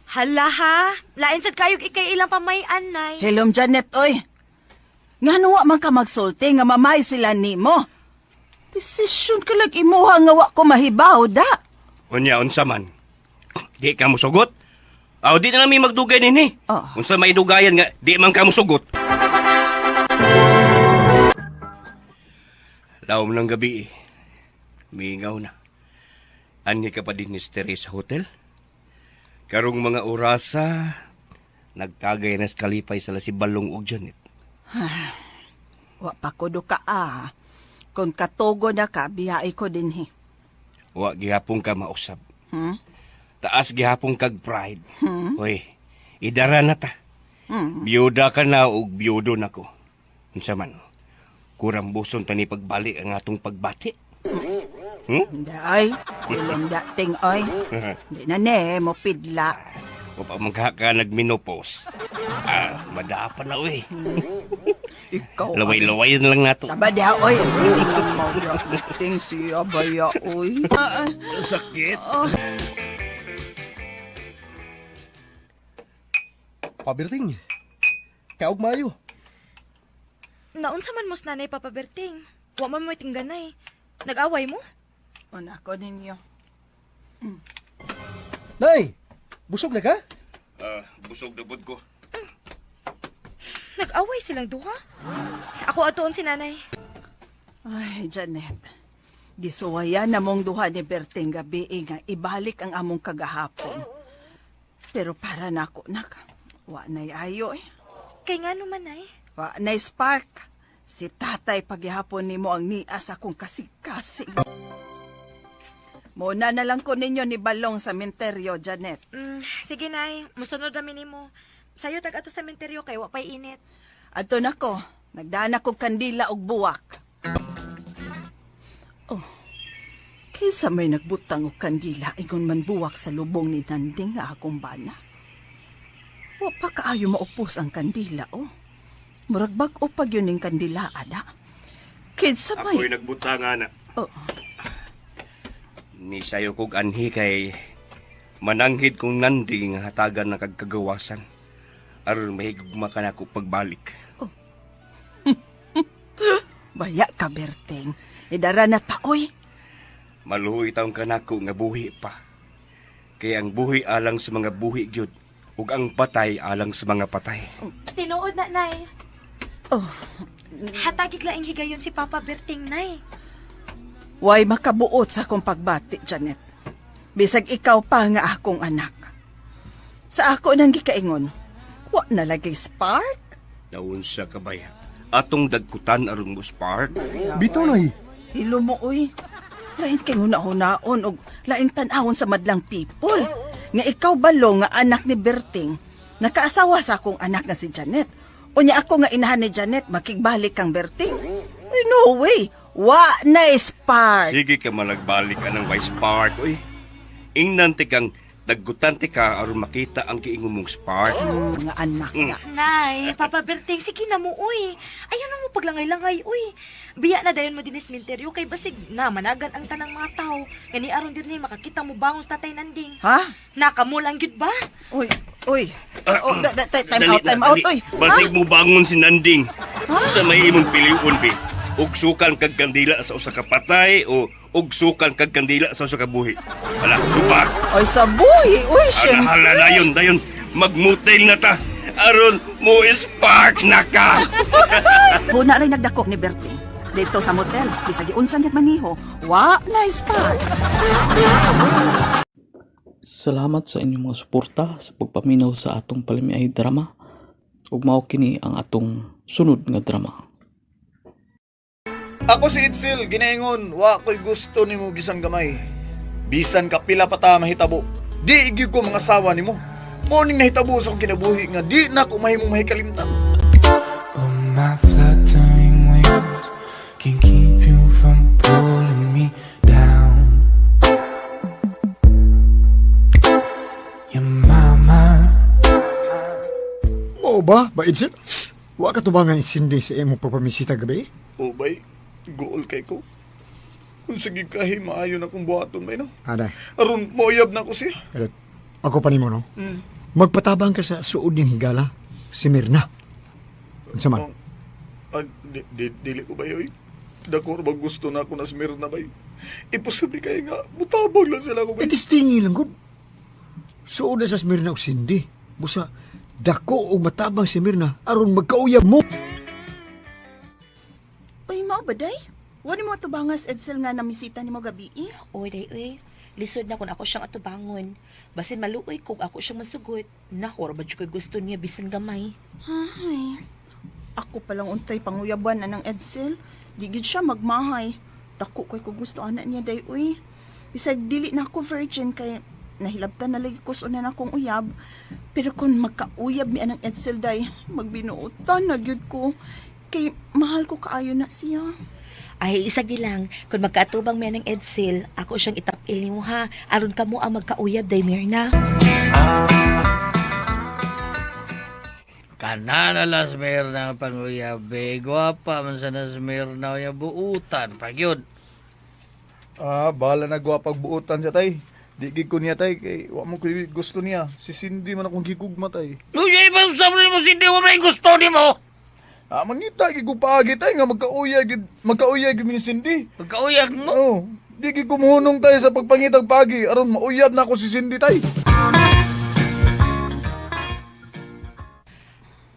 Hala ha? Lain sad kayog ikay ilang pamayan nay. Hello, Janet, oy. Ngano wa man ka magsulti nga mamay sila nimo? Desisyon ka lang imuha nga wa ko mahibaw da. Unya unsa man? Di ka mosugot? Aw di na nami magdugay nini. Oh. Unsa may dugayan nga di man ka mosugot? Lawom ng gabi eh. Mingaw na. Anhi ka pa din ni Tere sa hotel? Karong mga orasa, nagtagay na sa kalipay sala si Balong ug Janet. Wa pa ko do ka ah. Kung katugo na ka, biyai ko dinhi. Wa gihapon ka mausab. Hmm? Taas gihapon kag pride. Hmm? Hoy, idara na ta. Hmm. Biyuda ka na ug biyudo na ko. Unsa man? Kurang buson tani pagbalik ang atong pagbati. Day, ilong dating oy. Di na ne, mo pidla. Wa pa man ka nagmenopause. Ah, madapa na uy. Ikaw. Laway-laway na lang nato. Saba diha, oy. Ting siya baya, oy. Ah, ah. Sakit. Oh. Paberting. Kaog maayo. Naunsa man mo sa nanay, Papa Berting? Wa man mo tingganay. Nag-away mo? Una ko ninyo. Nay, busog na ka? Ah, busog na bud ko. Nag-away silang duha? Ako atoon si nanay. Ay, Janet. Gisuwayan na mong duha ni Berting gabi eh, nga ibalik ang among kagahapon. Pero para nako nak, wa na'y ayo eh. Kay nga naman, nay. Wa na'y spark. Si tatay paghihapon nimo ang nias akong kasing-kasing. Muna na lang ko ninyo ni Balong sa menteryo, Janet. Sige, nay. Musunod na nimo. Sayo tag ato sa menteryo kay wa pay init. Adto nako, nagdaan ako kandila og buwak. Oh, kinsa may nagbutang og kandila ingon man buwak sa lubong ni Nanding nga akong bana. Wa pa kaayo maupos ang kandila, oh. Murag bag-o pag yun ning kandila, ada. Kinsa may... Ako'y nagbutang ana. Oh. Ni sayo kog anhi kay mananghid kong nandi nga hatagan ng kagkagawasan. Aron mahigugma ka nako pagbalik. Baya ka, Berting. Idara na ta, oy. Maluoy taong kanako nga buhi pa. Kay ang buhi alang sa mga buhi gyud ug ang patay alang sa mga patay. Tinuod na, nay. Oh. Hatagig laing higayon si Papa Berting, nay. Way makabuot sa akong pagbati, Janet. Bisag ikaw pa nga akong anak. Sa ako nang gikaingon, wa na lagi spark. Daon sa kabaya. Atong dagkutan aron mo spark. Bitaw, Nay. Hilo mo, uy. Lain kay huna-hunaon og lain tan-awon sa madlang people. Nga ikaw balo nga anak ni Berting, nakaasawa sa akong anak nga si Janet. Unya ako nga inahan ni Janet, makigbalik kang Berting. Ay, no way. Wa na spark. Sige ka malagbalik anang way spark oy. Ingnan ti kang dagkutan ti ka aron makita ang giingon mong spark. Nga anak na. Nay, Papa Berting, sige na mo, uy. Ayaw na mo paglangay-langay, uy. Biya na dayon mo din menteryo kay basig na managan ang tanang mga tao. Gani aron din ni makakita mo bangon sa tatay Nanding. Ha? Nakamulang gyud ba? Uy, uy. Oh, time Dali out, na, time out, dali. uy. Basig mo bangon si Nanding. Sa may imong piliun bi. Ugsukan kag kandila sa usa ka patay o ugsukan kag kandila sa usa ka buhi. Hala, tubag. Ay, sa buhi, uy, syempre. Hala, hala, dayon, dayon. Magmutil na ta. Aron mo spark na ka. Puna rin nagdako ni Berting. Dito sa motel, bisag giunsa niya maniho, wa na spark. Salamat sa inyong mga suporta sa pagpaminaw sa atong palamiay drama. Ug mao kini ang atong sunod nga drama. Ako si Itzel, ginaingon, wa ko'y gusto nimo bisan gamay. Bisan kapila pa ta mahitabo. Di gyud ko mga asawa nimo. Mao ning nahitabo sa akong kinabuhi nga di na ko mahimong mahikalimtan. Oh, my fluttering wings can keep you from pulling me down. Your mama. Mao ba, ba Edsel? Wa ka tubangan isindi sa imong pagpamisita gabi? O bay, gool kay ko. Kung sige kahi maayo na kong buhaton bay no. Aday, Aron mouyab na ko siya. pero ako pa nimo no. Mm. Magpatabang ka sa suod niyang higala, si Mirna. Unsa man? Ah, di, dili ko ba yoy? Dako ba gusto na ako na si Mirna bay? Imposible kay nga mutabang lang sila ko bay. Itistingi lang gud. Suod na sa Mirna og Cindy. Busa dako og matabang si Mirna aron magkauyab mo. Uy, mao ba day? Wala mo tubangas Edsel nga namisita nimo gabi eh? Oy, day, uy. Lisod na kung ako siyang atubangon. Basin maluoy kung ako siyang masugot. Naku, ba ko'y gusto niya bisan gamay. Ay, ako palang untay panguyaban na ng Edsel. Di gid siya magmahay. Dako ko'y ko gusto ana niya day uy. Bisag dili na ako virgin kay nahilabtan na lagi ko sa una na akong uyab. Pero kung magkauyab mi anang Edsel day, magbinuotan na gyud ko. Kay mahal ko kaayo na siya. Ay, isa gilang, kung magkaatubang mi ng Edsel, ako siyang itapil nimo ha, aron kamo ang magkauyab day Mirna. Kanana las Mirna panguyabe. Gwapa man sa nas Mirna uya buutan. Pagyud. Ah, bahala na gwapag buotan siya tay. Di gid ko niya tay kay wa mo ko gusto niya. Si Cindy man akong gigugma tay. Uy, ibang sabi mo Cindy, wa may gusto nimo. Ah, mangita gid ko paagi tay nga magkauyag gid magkauyag gid mi ni Cindy. Magkauyag mo? Oo. Di gid ko muhunong tay sa pagpangitag paagi aron mauyab na ako si Cindy tay.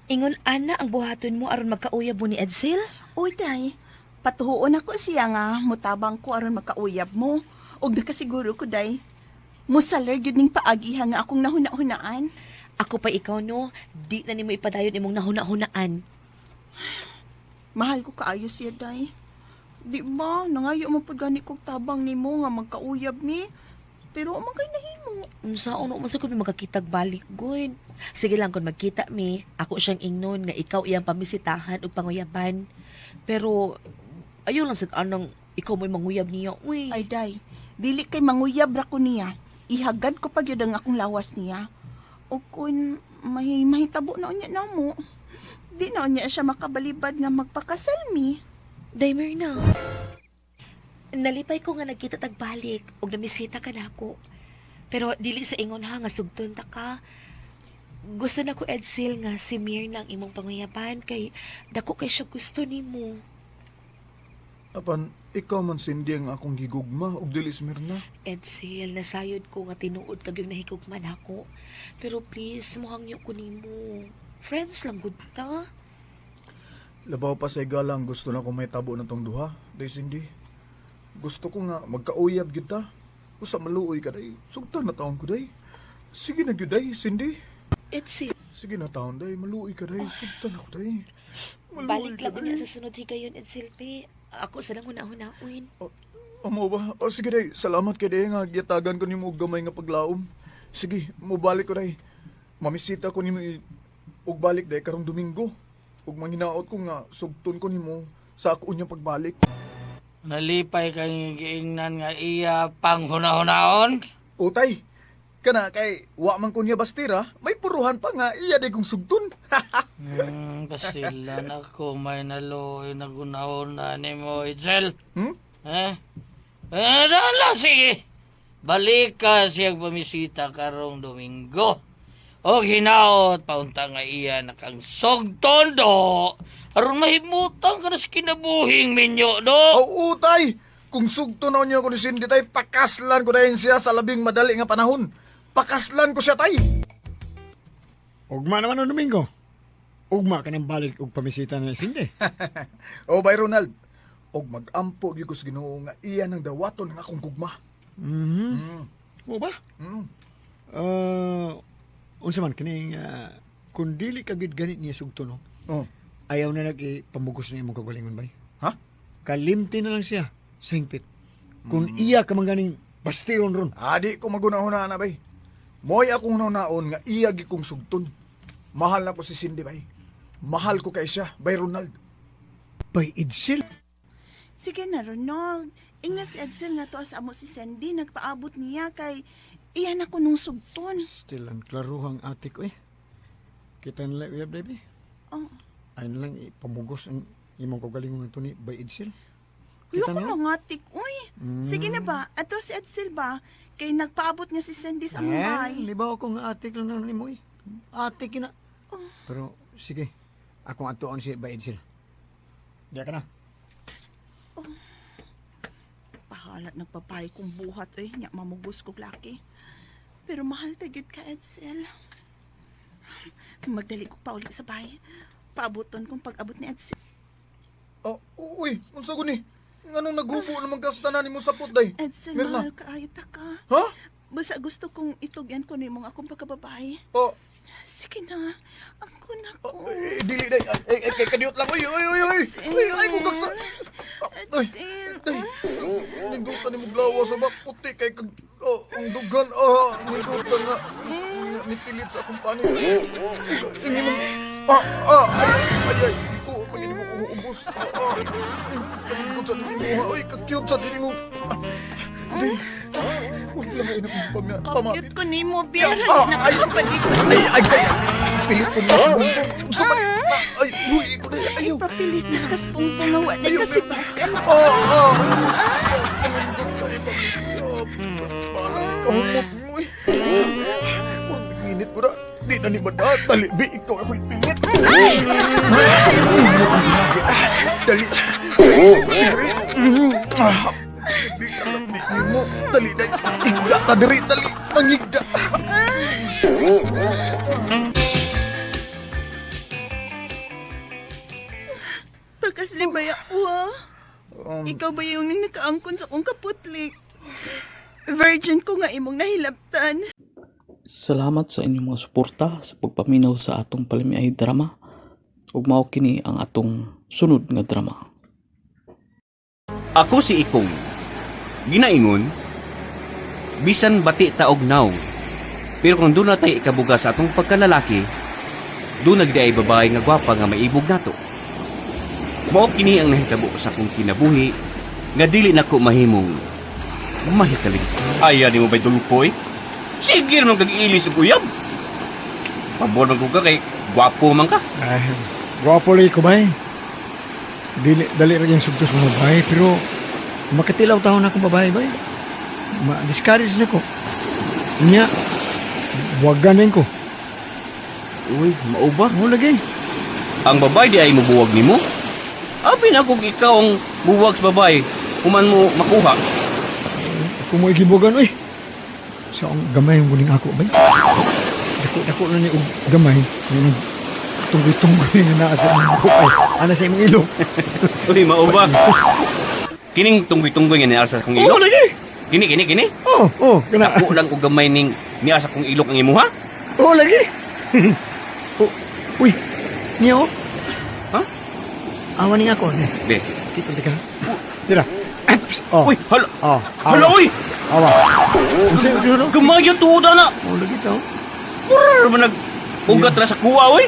Ingon ana ang buhaton mo aron magkauyab mo ni Edsel? Uy, day, patuhuon ako siya nga, mutabang ko aron magkauyab mo. Og nakasiguro ko, day. Musaler gyud ning paagiha nga akong nahuna-hunaan. Ako pa ikaw no, di na nimo ipadayon imong nahuna-hunaan. Mahal ko kaayo siya, day. Di ba, nangayo mo pud gani kog tabang nimo nga magkauyab mi. Pero man kay nahimo. Unsa ono man sa kung magkakitag balik gud. Sige lang kung magkita mi, ako siyang ingnon nga ikaw iyang pamisitahan ug panguyaban. Pero ayaw lang sad anang ikaw mo'y manguyab niya. Uy. Ay, day, dili kay manguyab ra ko niya. Ihagad ko pa gyud ang akong lawas niya. O kun may mahitabo na unya namo. Di na unya siya makabalibad nga magpakasal mi. Day Mirna. Nalipay ko nga nagkita tag balik ug namisita ka nako. Pero dili sa ingon ha nga sugton ta ka. Gusto na ko Edsel nga si Mirna ang imong panguyaban kay dako kay siya gusto nimo. Apan ikaw man Cindy ang akong gigugma ug dili si Mirna. Edsel, nasayod ko nga tinuod kag yung nahigugman ako. Pero please, muhangyo ko nimo. Friends lang gud ta. Labaw pa sa igala ang gusto na kong may tabo na tong duha, day Cindy. Gusto ko nga magkauyab gyud ta. Usa maluoy ka day. Sugtan na taon ko day. Sige na gyud day, Cindy. Edsel, Sige na taon day, maluoy ka day. Sugtan ako day. Maluoy balik ka lang day. unya sa sunod higayon, Edsel, pe. Ako sa lang huna-hunaon. Amo ba? O sige day, salamat kay day nga giyatagan ko nimo og gamay nga paglaom. Sige, mobalik ko day. Mamisita ko nimo og balik day karong Domingo. Ug manghinaot ko nga sugton ko nimo sa ako unyang pagbalik. Nalipay kang giingnan nga iya panghuna-hunaon. Utay, kana kay wa man ko niya bastira, may puruhan pa nga iya day kong sugton. Basilan ako may naloy nagunahon na ni mo, Itzel. Hmm? Eh? Eh, dala, sige. Balik ka siyang pamisita karong Domingo. O hinaot, paunta nga iya na kang sogtondo. Aron mahimutang ka na sa kinabuhing minyo, do. Oh, utay! Kung sugton na niya ko ni Cindy tay, pakaslan ko dayon siya sa labing madali nga panahon. Pakaslan ko siya tay. Ugma naman ang Domingo. Ugma ka ng balik og pamisita na Cindy. O bay Ronald, og magampo gyud ko sa Ginoo nga iya nang dawaton ang akong gugma. Mhm. Mo ba? Mm. Ah, unsa man kining kun dili ka gid ganit niya sugto no. Oh. Ayaw na lang ipamugos na imong kagalingon bay. Ha? Kalimti na lang siya sa hingpit. Kung iya ka man ganing bastiron ron. Adi ko magunahuna na bay. Moy akong hunaon nga iya gyud kong sugton. Mahal na ko si Cindy bay. Mahal ko kay siya, bay Ronald. Bay Edsel. Sige na, Ronald. Ingna si Edsel nga to sa amo si Sandy. Nagpaabot niya kay iyan ako nung sugton. Still ang klaruhang ate ko eh. Kita na lang uyab baby. Oh. Ayaw na lang ipamugos ang imong kagalingon nga tuni bay Edsel. Kuya Kita ko na lang. mga tik. Uy, sige na ba? Ato si Edsel ba? Kay nagpaabot niya si Sandy sa among bahay. Eh, libaw ko nga ate lang na nimo eh. Ate kina. Pero sige, akong atuon si Bay Edsel. Diya ka na. Bahala nagpapay kong buhat eh. Nya mamugos kog laki. Pero mahal ta gyud ka, Edsel. Magdali ko pa uli sa bahay. Paaboton kong pag-abot ni Edsel. Oh, uy, unsa guni? Nganong naghubo naman ka sa tanan nimo sapot day? Edsel, Mirna. mahal ka ayo ta ka. Ha? Basta gusto kong itugyan ko nimo ang akong pagkababae. Oh. Sige na. Ang kuna ko. Eh, dili day. Ay, ay, kay kadiot lang. Uy, uy, uy, uy. Uy, ay kung gaksa. Ay, day. Nindutan ni mo sa ba puti kay kag oh, ang dugan. Ah, nindutan na. Nipilit sa akong panit. Ini mo. Ah, ah, ay, ay, ay. Di ko pag ini mo ko. Ubos. Kanindot sa dili mo. Ay, ka-cute sa dili mo. Di. Huwag lang ay nakong pamapit. Cute ko nimo, Biara. Ay, ay, ay, ay. Pilit ko mo sa bumbong. Sa man. Ay, uy, ko na. Ayaw. Papilit na kas pungpong nga wala Ayaw, kasi bukan. Kanindot ka. Parang kahumot mo eh. Murag init ko na. Di na ni Mada. Dali, bi, ikaw ako'y pilit. Ay! Dali. Dali. Mo. Dali, dali. Higda ta diri, dali. Mangigda. Pagkasli ba ako ha? Ikaw ba yung nakaangkon sa kong kaputli? Virgin ko nga imong nahilabtan. Salamat sa inyong mga suporta sa pagpaminaw sa atong palamiay drama. Ug mao kini ang atong sunod nga drama. Ako si Ikong. Ginaingon, bisan bati taog naong. Pero kung doon natay ikabuga sa atong pagkalalaki, doon nagdi ay babae nga gwapa nga maibog nato. Mao kini ang nahitabo sa akong kinabuhi nga dili nako mahimong mahikalig. Aya nimo bay dulpoy? Sige naman kag ilis ug uyab. Pabor man ko ka kay gwapo man ka. Ay, gwapo lagi ko bay. Dili, dali ra yung sugtos mga babae, pero makatilaw taon akong babae bay. Ma-discourage na ko. Nya, buwagan ko. Uy, mao ba? Oo lagi. Ang babae di ay mubuwag nimo. Abi na kung ikaw ang buwag sa babae, human mo makuha. Ako mo igibugan, uy. Sa ang gamay ang guling ako, bay. Dako-dako na ni og gamay. Yung tunggoy-tunggoy nga naa sa imong buhok, ay. Ana sa imong ilong. Uy, mao ba? Kining tunggoy-tunggoy nga niya sa akong ilok. Oo, lagi. Kini, kini, kini. Oo, oh, kana. Dako lang og gamay ning niya sa akong ilok ang imuha. Oo, lagi. Oh, uy, niya oh. Ha? Awa ni ako. Be. Kita teka. Dira. Oh. Uy, hala. Oh, Hala, uy. Awa. Gamay yung tuod na. Oh, lagi tao. Mura naman nag ugat ra sa kuwa, uy.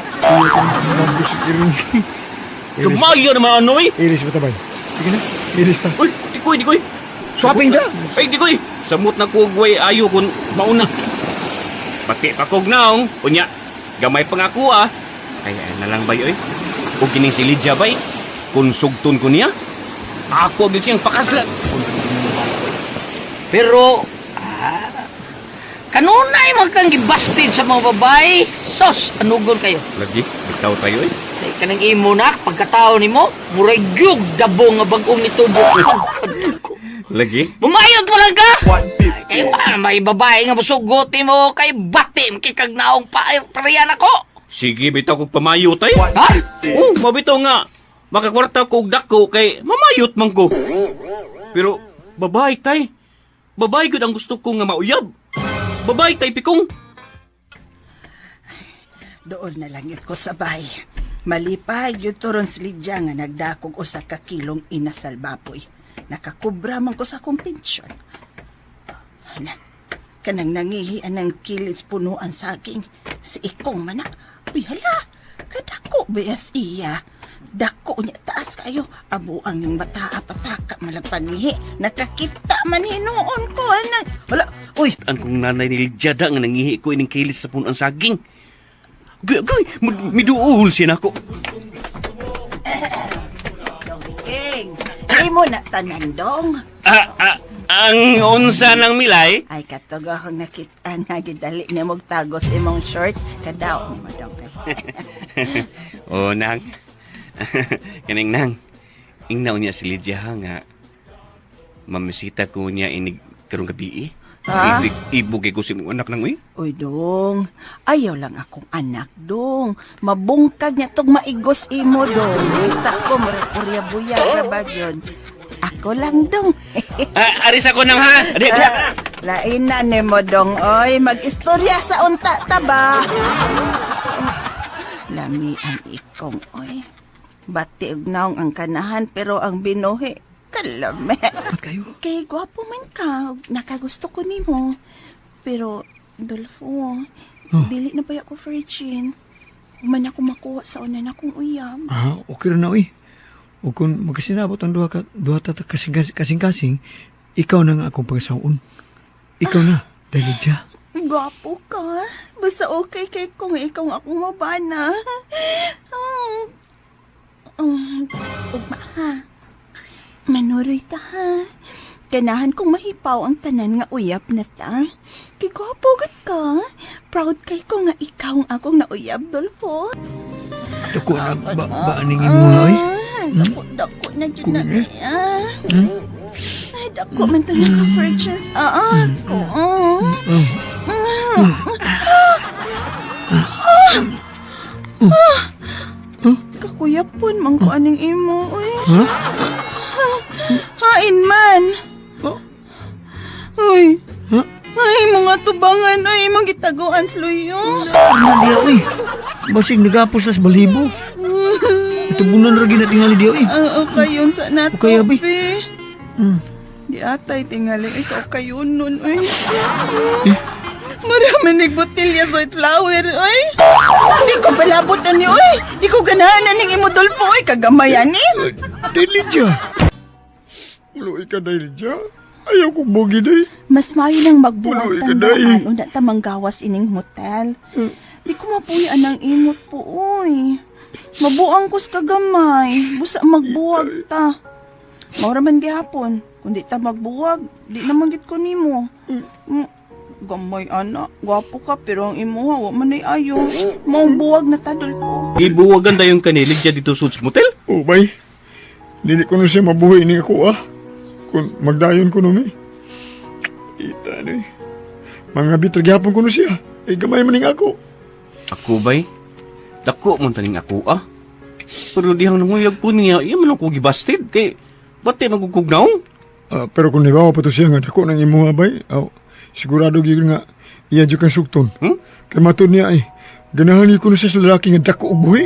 Gamay naman ano, uy. Iris ba tabay? Sige na. Iris ta. Uy, dikoy, dikoy. Swapping ta. Ay, dikoy. Samot na ko og ayo kun mauna. Pati pa kog naong. Unya, gamay pa nga ako, ah. Ay, ay na lang bay, oy. O kining si Lydia bay. Kung sugton ko niya, ako agad siyang pakaslan. Pero, kanunay man kang gibasted sa mga babae. Sos, anugon kayo. Lagi, bitaw tayo eh. Kay kanang imo na, pagkatao nimo, muray gyug dabo nga bag-ong nitubo. Lagi? Bumayot pa lang ka! Kay pa, may babae nga musugot mo kay bati, kikag naong pa, parehan ako. Sige, bitaw kog pamayot ay. Ha? Oh, mabitaw nga. Makakwarta ko og dako kay mamayot man ko. Pero babae tay. Babae gud ang gusto ko nga mauyab. Babae tay pikong. Doon na langit ko sabay. Malipay yun turon si Lydia nga nagdakog usa ka kilong inasal baboy. Nakakubra man ko sa akong pensyon. Hala, kanang nangihian ng kilits punuan saging. Si Ikong mana. Uy, hala, kadako bayas iya. Dako niya taas kayo. Abo ang yung bata pataka malapanihi. Nakakita man hinuon ko anak. Hala, uy. Ang kong nanay ni Lydia da nga nangihi ko ining kilis sa punuan saging. Gay, gay, miduol siya nako. Dong King, imo na tanan dong. Ang unsa ng milay? Ay, katog akong nakita nga gidali ni mong tagos imong short. Kadaw ni mo dong. Oh, nang. Kaning nang. Ingnaw niya si Lydia ha nga. Mamisita ko niya inig karong gabi eh. Ha? Ibugay ko si mong anak nang uy. Uy, dong. Ayaw lang akong anak, dong. Mabungkag niya tog maigos imo, dong. Kita ko, murag-purya-buya, rabag yun. Ako lang, dong. Aris ako nang ha. Adi, adi. Lain na ni mo, dong. Oy, mag-istorya sa unta ta ba? Lami ang ikong, oy. Bati og naong ang kanahan, pero ang binuhi, kalame. Kayo? Kay gwapo man ka, nakagusto ko nimo. Pero, Dolfo, dili na ba ako virgin? Man ako makuha sa una na akong uyab. Ah, okay na, uy. O kung magkasinabot ang duha ka, duha ta kasing-kasing, ikaw na nga akong pangasaon. Ikaw na, dahil Lydia. Gwapo ka. Basta okay kay kung ikaw ang akong mabana. Ugma ha. Manuroy ta ha. Ganahan kong mahipaw ang tanan nga uyab na ta. Kay gwapo gud ka. Proud kay ko nga ikaw ang akong nauyab, Dolfo. Dako na ba aning imo na oy? Dako, dako na dyan na. Kuya. Ah. Ay, dako man to naka-virgins. Ako. Kakuyapon, man ko aning imo, uy. Ha? Hain man. Uy. Ha? Ay, mga tubangan, ay, mga gitaguan sa luyo. Ano diya oy? Basig nagapos sa balibo. Tubunan ra gyud na tingali diya oy. Oo, kayon sa nato, Okay, abi. be. Di atay, tingali. Ikaw kayon nun, uy. Eh? Marami nagbotilya sa white flower, uy. Di ko palabot ani, uy. Di ko ganahan aning imudol po, uy. Kagamayan, eh. Dili Lydia. Ulo ka dahil Lydia. Ayaw kong bugi day. Mas maayo lang magbuwag Ulo, ikaw, tandaan. Una ta manggawas ining motel. Di ko mapuyan ang imot po, uy. Mabuang kus kagamay. Busa magbuwag ta. Maura man gihapon. Kung di ta magbuwag, di naman gid ko nimo. Gamay ana, gwapo ka pero ang imuha wa man ay ayo. Maong buwag na ta po. Gibuwagan dayon kanilig dya dito sa motel? Oh, bay. Dili ko na siya mabuhi ni ako ah. Kung magdayon ko numi. Ita ni. Mga bitag gyapon ko na siya. Ay gamay man ning ako. Ako bay? Dako man taning ako ah. Pero dihang nanguyag ko niya, iya man ako gibasted. Kay, ba't di magugugnaw? Pero kung nibawa pa to siya nga dako ng imuha bay. Aw, sigurado gyud nga iya jud kang sugton. Kay matud niya ay ganahan ko na siya sa lalaki nga dako og buhi.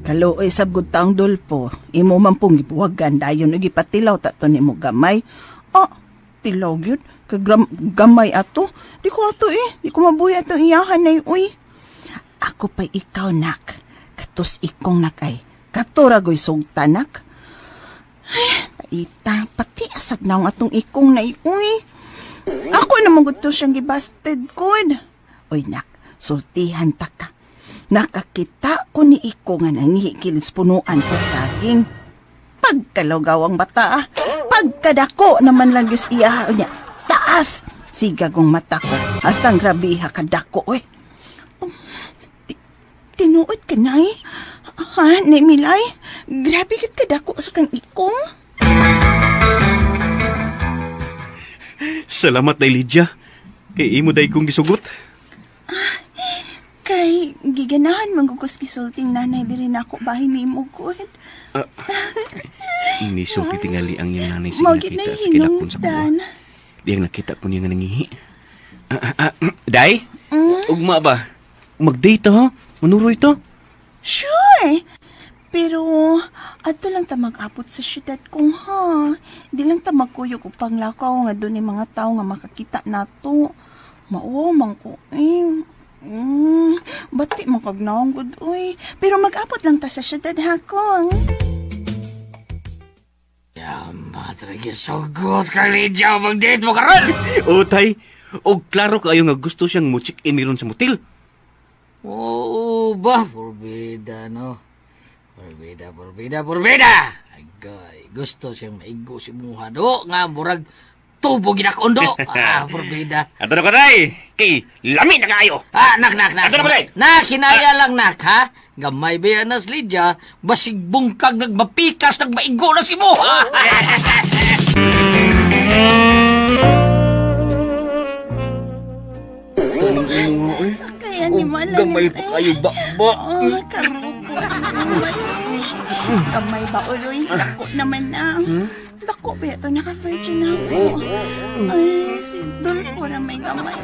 Kaluoy sabgod taong Dolfo, imo man pong gibuwagan dayon og gipatilaw ta to nimo gamay. Ah, tilaw gyud kay gamay ato. Di ko ato eh, di ko mabuhi ato iyahan nay uy. Ako pa'y ikaw nak. Katos ikong nak ay. Katura goy sugta nak. Ay, paita, pati asag na ang atong ikong na uy. Ako naman gud to siyang gibasted good. Uy nak, sultihan ta ka. Nakakita ko ni Iko nga nangihikil sa punuan sa saging. Pagkalugaw ang bata, ah. Pagkadako naman lang yus iya niya. Taas! Sigagong mata ko. Hastang grabiha kadako, oy. Tinuod ka, Nay? Ha, Nay Milay? Grabe kit kadako sa kang ikong. Salamat, Day Lydia. Kay imo day kong gisugot. Kay giganahan manggugos gisulting nanay diri nako bahin nimo gud. Inisulti tingali ang iyang nanay sa Mao gid nakita na sa kilapon sa kuwa. hinungdan. Diyang nakita ko niya nga nangihi. Day? Ugma ba? Mag-date ha? Manuroy to? Sure. Pero adto lang ta mag-abot sa syudad kong ha. Di lang ta magkuyog og panglakaw nga doon ni mga tao nga makakita nato. Mauwaw man ko eh. Bati man kag naong gud oy. Pero mag-abot lang ta sa syudad ha kong. Madre, gisugot ka, Lydia. Mag-date mo karon. O, tay. O, klaro kaayo nga gusto siyang mo check-in ron sa motel. Oo ba? Porbida, no? Porbida, porbida, porbida! Agay, gusto siyang maigo si Muha, do. Nga, murag tubo ginakondo. Ah, porbida. Ato na ko, tay. Kay, lami na kaayo. Ah, nak, nak, nak. Ato na ko, tay. Nak, hinaya lang, nak, ha? Gamay ba yan nas, Lydia? Basig bungkag, nagmapikas, nagmaigo na si Muha. Kaya ni man lang. Gamay pa kayo, ba? Oh, karugo. Gamay. Gamay ba uloy? Dako naman na. Dako ba ito? Naka-virgin ako. Ay, si Dolfo na may gamay.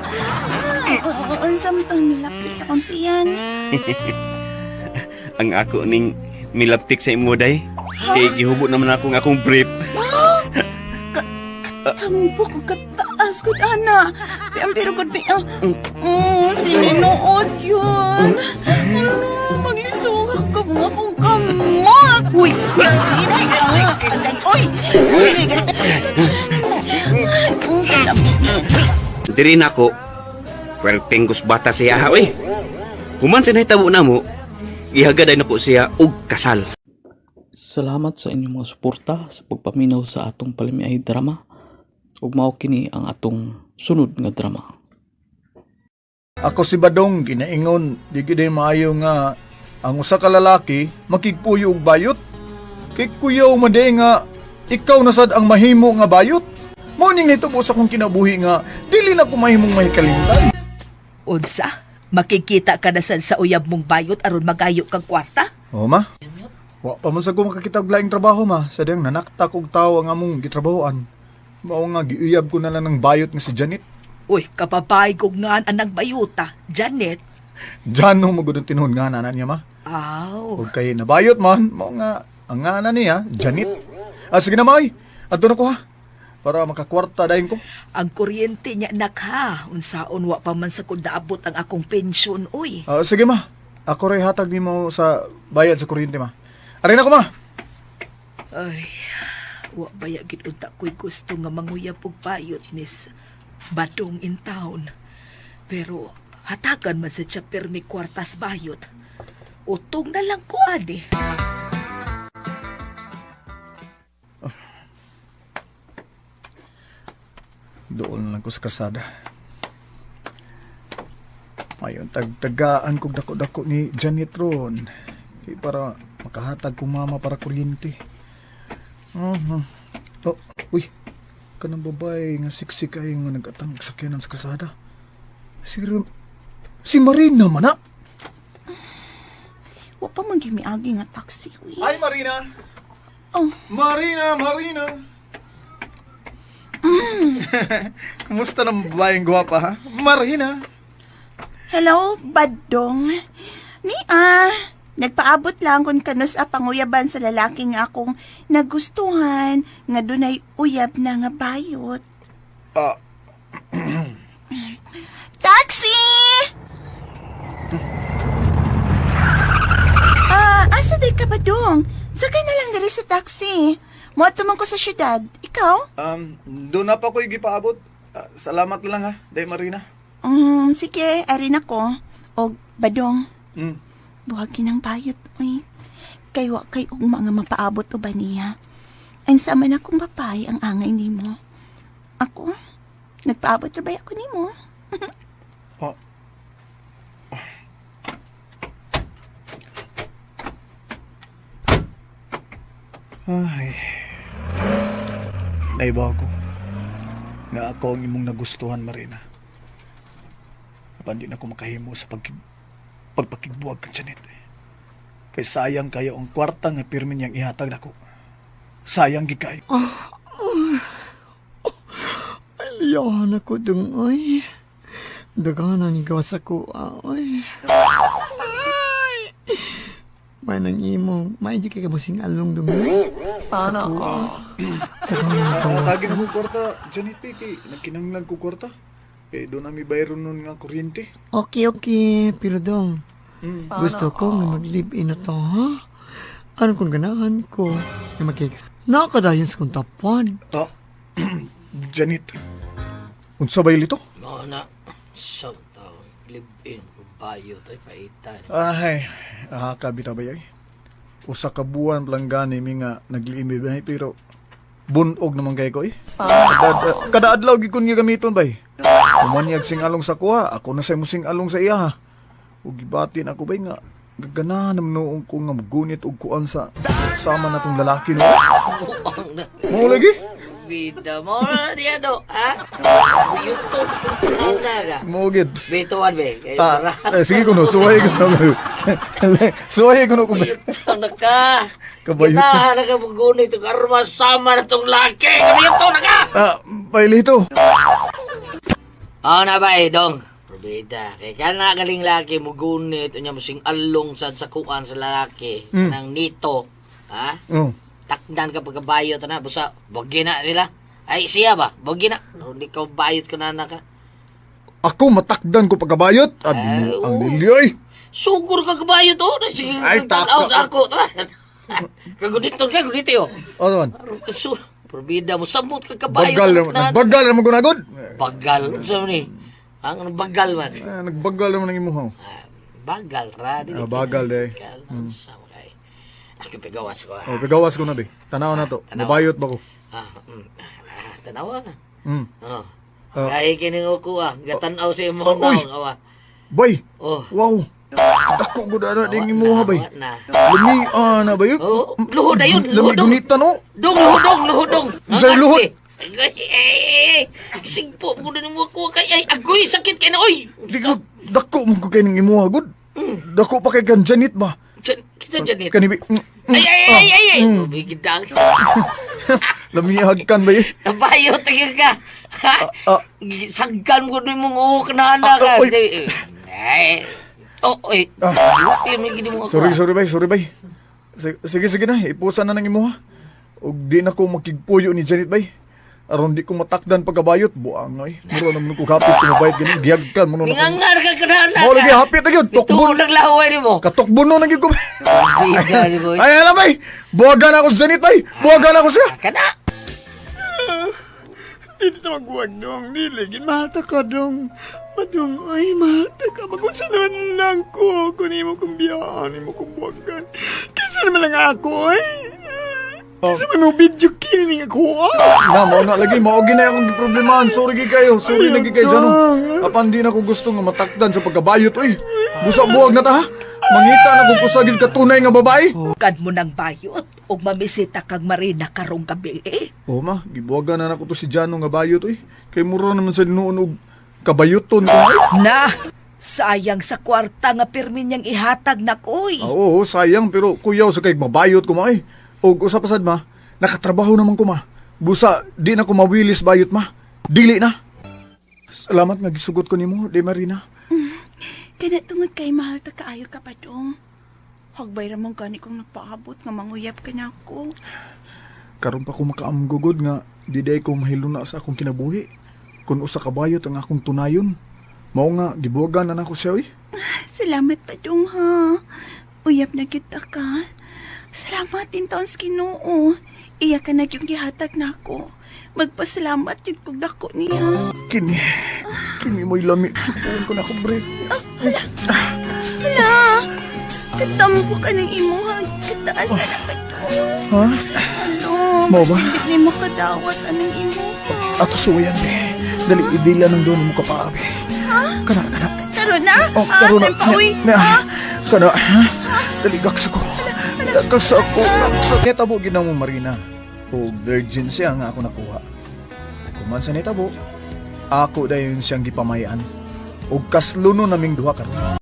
Unsa mo tong nilaptik sa kontiyan? Ang ako ning milaptik sa imo, day. Kay gihubo naman ako ng akong brief. Tambok ko kataas ko, ana. Pero pero gud bi. Tinuod yun. Maglisuok ako. Ang akong kamot. Uy, dili. Ah, agay, oy. Uy, Ay, kung kalapit na. Diri nako. Kwerteng bata siya ha oy. Human sa nahitabo namo, gihagad ay nako siya og kasal. Salamat sa inyong mga suporta sa pagpaminaw sa atong palamiay drama. Ug mao kini ang atong sunod nga drama. Ako si Badong ginaingon di gid maayo nga ang usa ka lalaki makigpuyo og bayot. Kay kuyaw man di nga ikaw na sad ang mahimo nga bayot. Mao ning nahitabo sa akong kinabuhi nga dili na ko mahimong mahikalimtan. Unsa? Makikita ka na sad sa uyab mong bayot aron magayo kag kwarta? Oo ma. Wa pa man sa ko makakita og laing trabaho ma. Sa diyang nanakta kog tawo ang among gitrabahoan. Mao nga giuyab ko na lang ng bayot nga si Janet. Uy, kapapay kog ngaan anang bayota, Janet. Jano mo gud ang tinuod nga nana niya ma. Aw. Og kay nabayot man, mao nga ang ngana niya Janet. Ah, sige na may. Adto na ko ha. Para makakwarta dayon ko. Ang kuryente niya nak ha. Unsaon wa pa man sa kung naabot ang akong pensyon, uy. Ah, sige ma. Ako ray hatag nimo sa bayad sa kuryente ma. Aray na ko ma. Ay, wa baya gid unta ko'y gusto nga manguyab og bayot nis Badong in town. Pero hatagan man sa siya permi kwartas bayot. Utong na lang ko ani. Doon na lang ko sa kasada. Ayon, tagtagaan kog dako-dako ni Janet ron. Kay para makahatag kong mama para kuryente. Mhm. Oh, uy, kanang babae nga siksik ay nga nagatang og sakyanan sa kasada. Si, si Marina man na. Wa pa man gimiagi nga taxi, uy. Ay, Marina! Oh. Marina, Marina! Kumusta ng babaeng gwapa, ha? Marina! Hello, Badong. Ni ah, nagpaabot lang kung kanus a panguyaban sa lalaki nga akong nagustuhan nga dunay uyab na nga bayot. Ah. Taxi! Ah, asa day ka Badong? Sakay na lang diri sa taxi. Moadto man ko sa syudad. Ikaw? Doon na pa ko'y gipaabot. Ah, salamat lang ha, Day Marina. Sige, arin ako. Og Badong, Mm. buhag kinang bayot, uy. Kay wa kay og mga mapaabot o ba niya. Ang sama na kong babae ang angay nimo. Ako, nagpaabot ra ba ako nimo? Oh. Ay. Naiba ako. Nga ako ang imong nagustuhan, Marina. Apan di na ko makahimo sa pagpakigbuwag kang Janet. Kay sayang kayo ang kwarta nga pirmi niyang ihatag nako. Sayang gid kayo. Ay, liyahan ako dong, ay. Daghanan ni gawas ako, ay. Ay! May nang imo, may di kay kasing along dong. Sana all. Daghanan ni gawas. Tagin ako kwarta, Janet P. Kay nagkinahanglan ko kwarta. Kay doon nami bayron nun nga kuryente. Okay, okay. Pero dong, Mm. gusto ko nga mag-live-in na to, ha? Ano kung ganahan ko nga mag Nakadayon sa kong tapan. Ta, Janet, unsa ba ito? Mao na. Sa tao, live-in, bayo tayo, paita. Ay, kabita ba yay? Usa ka buwan lang gani mi nga nagliimi bay pero bunog naman kay ko eh. Kada adlaw gid ko niya gamiton bay. Umanyag sing along sa kuha, ako na say mo sing along sa iya ha. Ug gibatin ako bay nga gaganahan naman noong ko nga gunit og kuan sa sama na tong lalaki no. Mao lagi? Bida mo na diya do, ha? YouTube kung na ka. Mao gid. Bituan be. Kayo Ah, eh, sige kuno, suway ko na. Suway ko no ko. Bituan na ka. Kabayot. Kita na ka magunit og armas sama na tong laki. Kabayot na ka. Ah, pailito. Oh, na ba eh, dong? Probida. Kay kana galing laki mo gunit unya mo sing along sad sa kuan sa lalaki nang nito, ha? Oh. Takdan ka pagkabayot na busa boggi na nila. Ay siya ba? Boggi na. Hindi ka bayot ka na ka. Ako matakdan ko pagkabayot. Abi mo ang lilyoy. Sugur ka kabayo to. Sige, Ay, tanaw taka. sa ako. Tara. Kagunito ka, gunito yo. Ano man? Aron ka su. Probida mo, samot ka kabayo. Bagal naman. Nagbagal naman ko nagod. Bagal. Ano ni? Ang bagal man. Eh, nagbagal naman ang imuha. Bagal ra. Dili Ah, bagal day. Ako pigawas ko. Oh, pigawas ko na be. Tanaw na to. Mabayot ba ko? Tanawa. Oh. Ah. Kaya kining ko ah. Gatanaw sa imong Oh, uy. naong awa. Bay. Oh. Wow. Dako gud ana ding imuha bay. Na. Lami ana bay. Oh, luhod na yun. Lami Luhod. gunitan oh. Dong, luhudong, luhudong. Unsay luhod? Ay, ay, ay, sigpo mo na mo ko kay ay agoy sakit kay na oy. Di ko dako mo ko kay ning imuha gud. Dako pa kay kan Janet ba? Kinsa Janet? Kani bi. Ay ay ay ay ay. Bigidang. Lami hagkan bay. Nabayo tingin ka. Ha? Sagkan mo ni mong uhok na anak. Ah, oy. Ay. Oh, oy. Luwak mo gid mo ako. Sorry, sorry bay, sorry bay. Sige, sige na, ipusan na ng imuha. Og di na ko makigpuyo ni Janet bay. Aron di ko matakdan pagkabayot, buang ay. Mura naman ko kapit kumabayot gani, giyagkan mo na ko. Ngangar ka kanana. Mao lagi hapit na gyud, tukbon. Tuon ang laway nimo. Katukbon no na gyud ko. Bida ni boy. Ay, alam bay. Buwagan ako sa Janet bay. Buwagan ako siya. Kana. Dito maghuwag dong, dili, mahal ta ka dong. Madong, ay, mahal ta ka. Magunsa naman lang ko. Kung imo kong biyaan, imo kong buwagan. Kinsa naman lang ako, ay. Kinsa man mo video kini ako, ah. Na, mao na lagi, mao gyud na akong giproblemahan. Sorry gyud kayo. Sorry na gyud kayo dyan. Oh. Apan di na ko gusto nga matakdan sa pagkabayot oy. Busa buwag na ta ha. Mangita na kung kusa gyud ka tunay nga babae. Kad mo ng bayot og mamisita kag Marina karong gabi eh. Oo ma, gibuwagan na nako to si Jano nga bayot oy. Kay mura naman sa noon og kabayuton ko ay. Na, sayang sa kwarta nga pirmi niyang ihatag nakoy. Ah, oo, sayang pero kuyaw sa kay mabayot ko ma ay. Og usa pa sad ma, nakatrabaho naman ko ma. Busa di na ko mawilis bayot ma. Dili na. Salamat nga gisugot ko nimo, Di Marina. Kana tungod kay mahal ta kaayo ka pa dong. Hagbay ra man gani kong nagpaabot nga manguyab ka na ako. Karon pa ko makaamgugod nga di day ko mahiluna sa akong kinabuhi. Kun usa ka bayot ang akong tunayon. Mao nga gibuwagan na nako siya oy. Salamat pa dong ha. Uyab na kita ka. Salamat din taon sa Ginoo. Iya ka na yung gihatag nako. Magpasalamat yun kog dako niya. Kini, kini mo'y lami. Tuon ko na ako brief. Hala! Hala! Katampo ka ng imuha. Kataas na ka Ha? Alo, Mao ba? Hindi mo kadawat anang imuha. Ato suwayan be. Dali ibila ng doon mo kapaabi. Ha? Kana, kana. Karon na? Oh, karon na. Ah, pauwi. Na, kana, ha? Dali gaksa ko. Gaksa ko, gaksa. Netabo gina mo Marina. O virgin siya nga ako nakuha. Kuman sa netabo, ako dayon siyang gipamayan. Og kasluno naming duha karon.